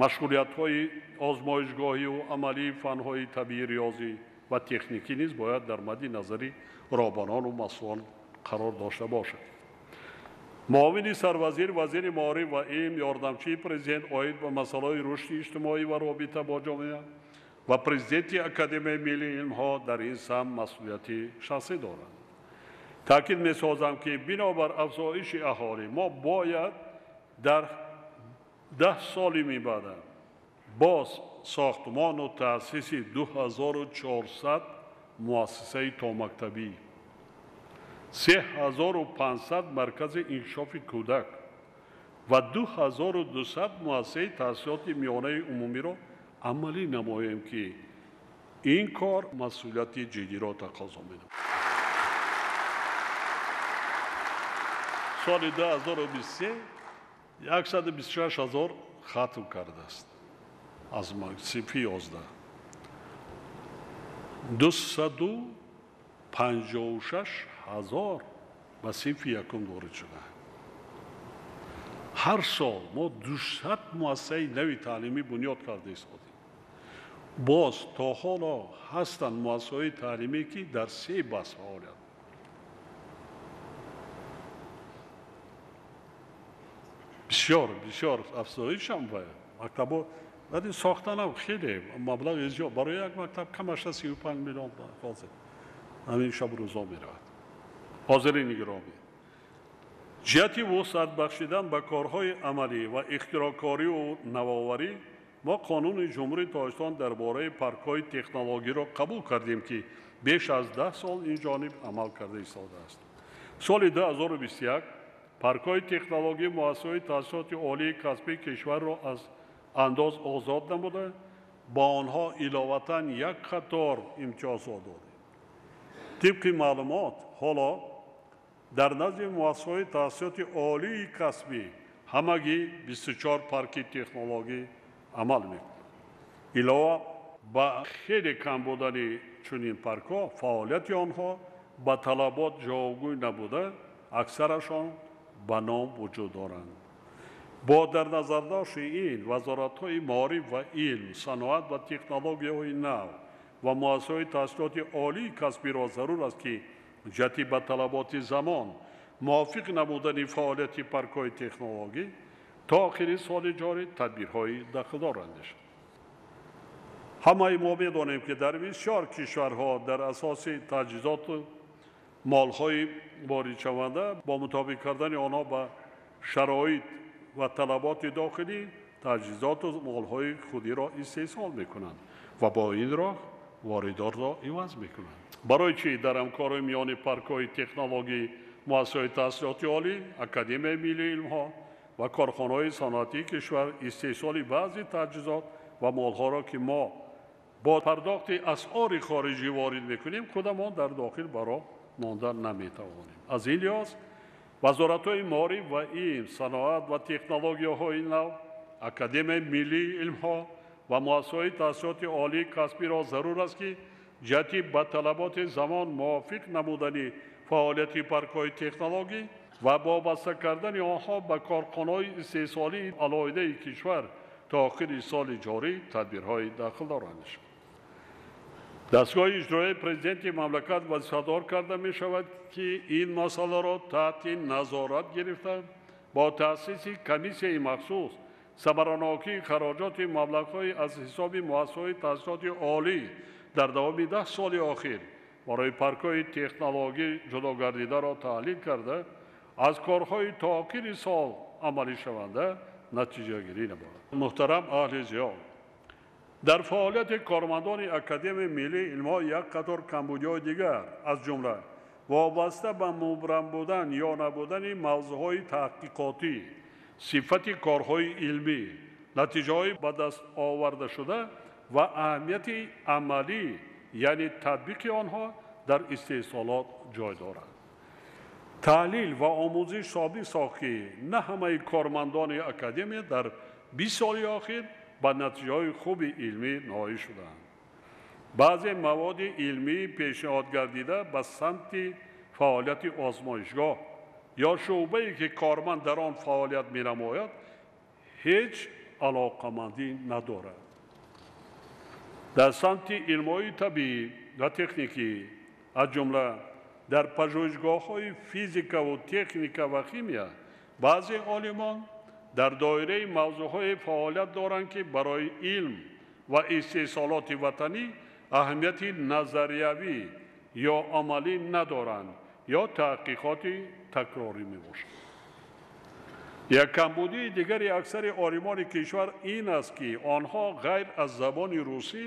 Speaker 1: машғулиятҳои озмоишгоҳиву амалии фанҳои табиӣ, риёзӣ ва техникӣ низ бояд дар мадди назари роҳбарону масъулон қарор дошта бошад. Муовини сарвазир, вазири маориф ва илм, ёрдамчии президент оид ба масъалаҳои рушди иҷтимоӣ ва робита бо ҷомеа ва президенти Академияи миллии илмҳо дар ин самт масъулияти шахсӣ доранд. Таъкид месозам, ки бинобар афзоиши аҳолӣ мо бояд дар 10 соли мибаъда боз сохтмону таъсиси 2400 муассисаи томактабӣ, 3500 маркази инкишофи кӯдак ва 2200 муассисаи таҳсилоти миёнаи умумиро амалӣ намоем, ки ин кор масъулияти ҷиддиро тақозо менамояд. Соли 2023 126 ҳазор хатм кардааст аз синфи 11. 256 ҳазор ба синфи якум ворид шудаанд. Ҳар сол мо 200 муассисаи нави таълимӣ бунёд карда истодем. Боз то ҳоло ҳастанд муассисаҳои таълимӣ, ки дар се бас фаъолият. Бисёр бисёр афзоишам бояд мактабо, вале сохтанам хеле маблағи зиёд. Барои як мактаб камаш 35 миллион ҳозир ҳамин шаб рӯзо меравад. Ҳозирини гиромӣ, Ҷиҳати вусъат бахшидан ба корҳои амалӣ ва ихтироъкориву навоварӣ мо Қонуни Ҷумҳурии Тоҷикистон дар бораи паркҳои технологиро қабул кардем, ки беш аз 10 сол ин ҷониб амал карда истодааст. Соли 2021 паркҳои технологӣ муассисаҳои таҳсилоти олии касбии кишварро аз андоз озод намуда, ба онҳо иловатан як қатор имтиёзҳо додем. Тибқи маълумот, ҳоло дар назди муассисаҳои таҳсилоти олии касбӣ ҳамагӣ 24 парки технологӣ амал мекунад. Илова ба хеле кам будани чунин паркҳо, фаъолияти онҳо ба талабот ҷавобгӯй набуда, аксарашон ба ном вуҷуд доранд. Бо дар назардошти ин, вазоратҳои маориф ва илм, саноат ва технологияҳои нав ва муассисаҳои таҳсилоти олии касбиро зарур аст, ки ҷиҳати ба талаботи замон мувофиқ намудани фаъолияти паркҳои технологӣ то охири соли ҷорӣ тадбирҳои дахлдор андешанд. Ҳамаи мо медонем, ки дар бисёр кишварҳо дар асоси таҷҳизоту молҳои воридшаванда бо мутобиқ кардани онҳо ба шароит ва талаботи дохилӣ таҷҳизоту молҳои худиро истеҳсол мекунанд ва бо ин роҳ воридотро иваз мекунанд. Барои чӣ дар ҳамкории миёни паркҳои технологӣ, муассисаҳои таҳсилоти олӣ, Академияи миллии илмҳо ва корхонаҳои саноатии кишвар истеҳсоли баъзе таҷҳизот ва молҳоро, ки мо бо пардохти асъори хориҷӣ ворид мекунем, худамон дар дохил ба роҳ монда наметавонем? Аз ин лиҳоз вазоратҳои маориф ва илм, саноат ва технологияҳои нав, Академияи миллии илмҳо ва муассисаҳои таҳсилоти олии касбиро зарур аст, ки ҷиҳати ба талаботи замон мувофиқ намудани фаъолияти паркҳои технологӣ ва вобаста кардани онҳо ба корхонаҳои истеҳсолии алоҳидаи кишвар то охири соли ҷорӣ тадбирҳои дахлдор андешанд. Дастгоҳи иҷроияи президенти мамлакат вазифадор карда мешавад, ки ин масъаларо таҳти назорат гирифта, бо таъсиси комиссияи махсус самаранокии хароҷоти маблағҳои аз ҳисоби муассисаҳои таҳсилоти олӣ дар давоми 10 соли охир барои паркҳои технологӣ ҷудогардидаро таҳлил карда, аз корҳои то охири сол амалишаванда натиҷагирӣ намояд. Муҳтарам аҳли зиё, дар фаъолияти кормандони Академияи миллии илмҳо як қатор камбудиҳои дигар, аз ҷумла вобаста ба мубрам будан ё набудани мавзӯъҳои таҳқиқотӣ, сифати корҳои илмӣ, натиҷаҳои ба даст овардашуда ва аҳамияти амалӣ, яъне татбиқи онҳо дар истеҳсолот ҷой дорад. Таҳлил ва омӯзиш собит сохт, ки на ҳамаи кормандони академия дар 20 соли охир ба натиҷаҳои хуби илмӣ ноил шудаанд. Баъзе маводи илмии пешниҳодгардида ба самти фаъолияти озмоишгоҳ ё шӯъбае, ки корманд дар он фаъолият менамояд, ҳеҷ алоқамандӣ надорад. Дар самти илмҳои табиӣ ва техникӣ, аз ҷумла дар пажӯҳишгоҳҳои физикаву техника ва химия, баъзе олимон дар доираи мавзӯъҳое фаъолият доранд, ки барои илм ва истеҳсолоти ватанӣ аҳамияти назариявӣ ё амалӣ надоранд ё таҳқиқоти такрорӣ мебошанд. Як камбудии дигари аксари олимони кишвар ин аст, ки онҳо ғайр аз забони русӣ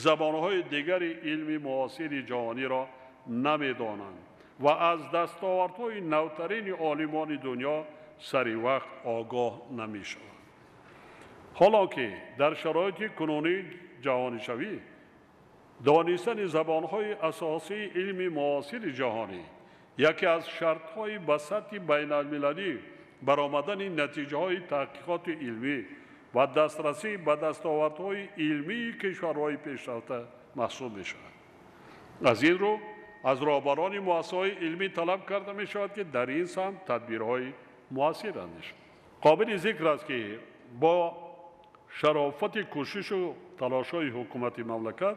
Speaker 1: забонҳои дигари илми муосири ҷаҳониро намедонанд ва аз дастовардҳои навтарини олимони дунё сари вақт огоҳ намешаванд. Ҳоло ки дар шароити кунунии ҷаҳонишавӣ донистани забонҳои асосии илми муосири ҷаҳонӣ яке аз шартҳои ба сатҳи байналмилалӣ баромадани натиҷаҳои таҳқиқоти илмӣ ва дастрасӣ ба дастовардҳои илмии кишварҳои пешрафта маҳсуб мешавад. Аз ин рӯ аз роҳбарони муассисаҳои илмӣ талаб карда мешавад, ки дар ин самт тадбирҳои муассир андешанд. Қобили зикр аст, ки бо шарофати кӯшишу талошҳои ҳукумати мамлакат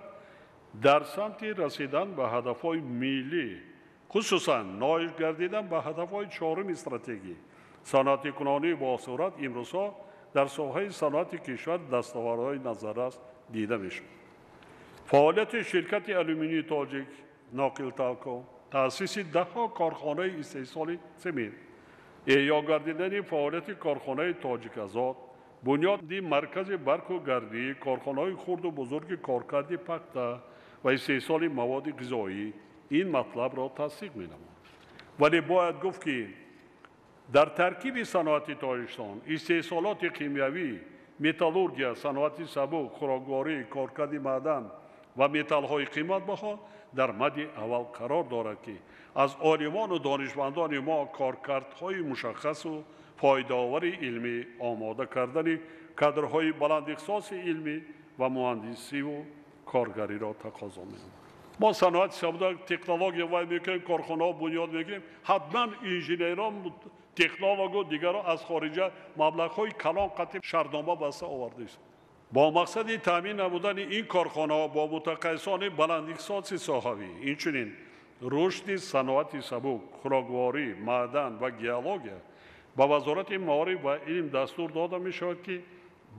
Speaker 1: дар самти расидан ба ҳадафҳои миллӣ, хусусан ноил гардидан ба ҳадафҳои чоруми стратегӣ, саноатикунонии босуръат имрӯзҳо дар соҳаи саноати кишвар дастовардҳои назаррас дида мешавад. Фаъолияти ширкати алюминии тоҷик Ноқилталко, таъсиси даҳҳо корхонаи истеҳсоли семент, Эҳё гардидани фаъолияти корхонаи Тоҷиказод, бунёди маркази барқу гардӣ, корхонаҳои хурду бузурги коркарди пахта ва истеҳсоли маводи ғизоӣ ин матлабро тасдиқ менамояд. Вале бояд гуфт, ки дар таркиби саноати Тоҷикистон истеҳсолоти химиявӣ, металлургия, саноати сабук, хӯрокворӣ, коркарди маъдан ва металлҳои қиматбаҳо дар мади аввал қарор дорад, ки аз олимону донишмандони мо коркардҳои мушаххасу фоидаовари илмӣ омода кардани кадрҳои баландихтисоси илмӣ ва муҳандисиву коргариро тақозо менамояд. Мо саноати сабук, технология вай мекунем, корхонаҳо бунёд мекунем, ҳатман инженерон, технологу дигарро аз хориҷа маблағҳои калон қатъи шартнома баста овардаист. Бо мақсади таъмин намудани ин корхонаҳо бо мутахассисони баландихтисоси соҳавӣ, инчунин рушди саноати сабук, хӯрокворӣ, маъдан ва геология ба Вазорати маориф ва илм дастур дода мешавад, ки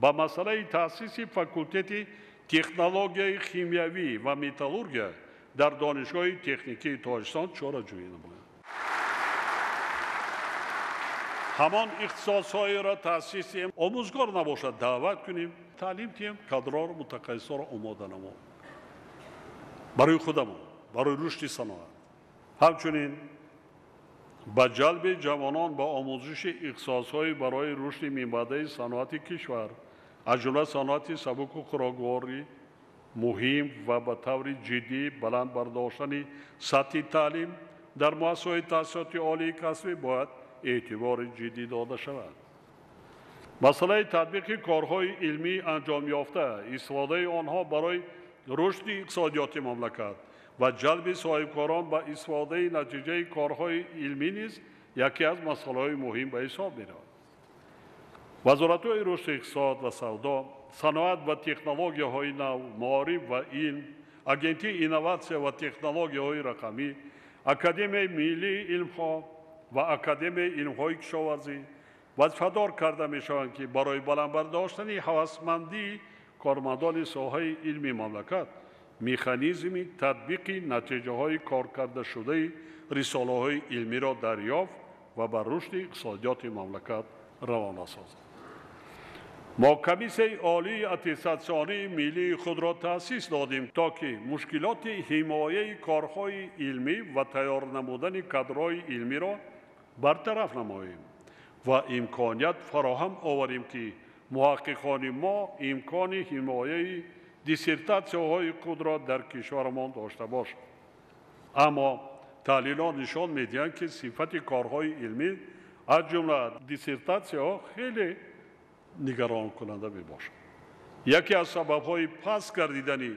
Speaker 1: ба масъалаи таъсиси факултети технологияи химиявӣ ва металлургия дар Донишгоҳи техникии Тоҷикистон чораҷӯӣ намояд. Ҳамон ихтисосҳоеро таъсис диҳем, омӯзгор набошад, даъват кунем, таълим диҳем, кадрҳоро, мутахассисҳоро омода намоем барои худамон, барои рушди саноат. Ҳамчунин ба ҷалби ҷавонон ба омӯзиши ихтисосҳои барои рушди минбаъдаи саноати кишвар, аз ҷумла саноати сабуку хӯрокворӣ муҳим ва ба таври ҷиддӣ баланд бардоштани сатҳи таълим дар муассисаҳои таҳсилоти олии касбӣ бояд эътибори ҷиддӣ дода шавад. Масъалаи татбиқи корҳои илмии анҷомёфта, истифодаи онҳо барои рушди иқтисодиёти мамлакат ва ҷалби соҳибкорон ба истифодаи натиҷаи корҳои илмӣ низ яке аз масъалаҳои муҳим ба ҳисоб меравад. Вазоратҳои рушди иқтисод ва савдо, саноат ва технологияҳои нав, маориф ва илм, Агентии инноватсия ва технологияҳои рақамӣ, Академияи миллии илмҳо ва Академияи илмҳои кишоварзӣ вазифадор карда мешаванд, ки барои баланд бардоштани ҳавасмандии кормандони соҳаи илми мамлакат механизми татбиқи натиҷаҳои коркардашудаи рисолаҳои илмиро дарёфт ва ба рушди иқтисодиёти мамлакат равона созанд. Мо Комиссияи олии аттестатсионии миллии худро таъсис додем, то ки мушкилоти ҳимояи корҳои илмӣ ва тайёр намудани кадрҳои илмиро бартараф намоем ва имконият фароҳам оварем, ки муҳаққиқони мо имкони ҳимояи диссертатсияҳои худро дар кишварамон дошта бошанд. Аммо таҳлилҳо нишон медиҳанд, ки сифати корҳои илмӣ, аз ҷумла диссертатсияҳо, хеле нигаронкунанда мебошад. Яке аз сабабҳои паст гардидани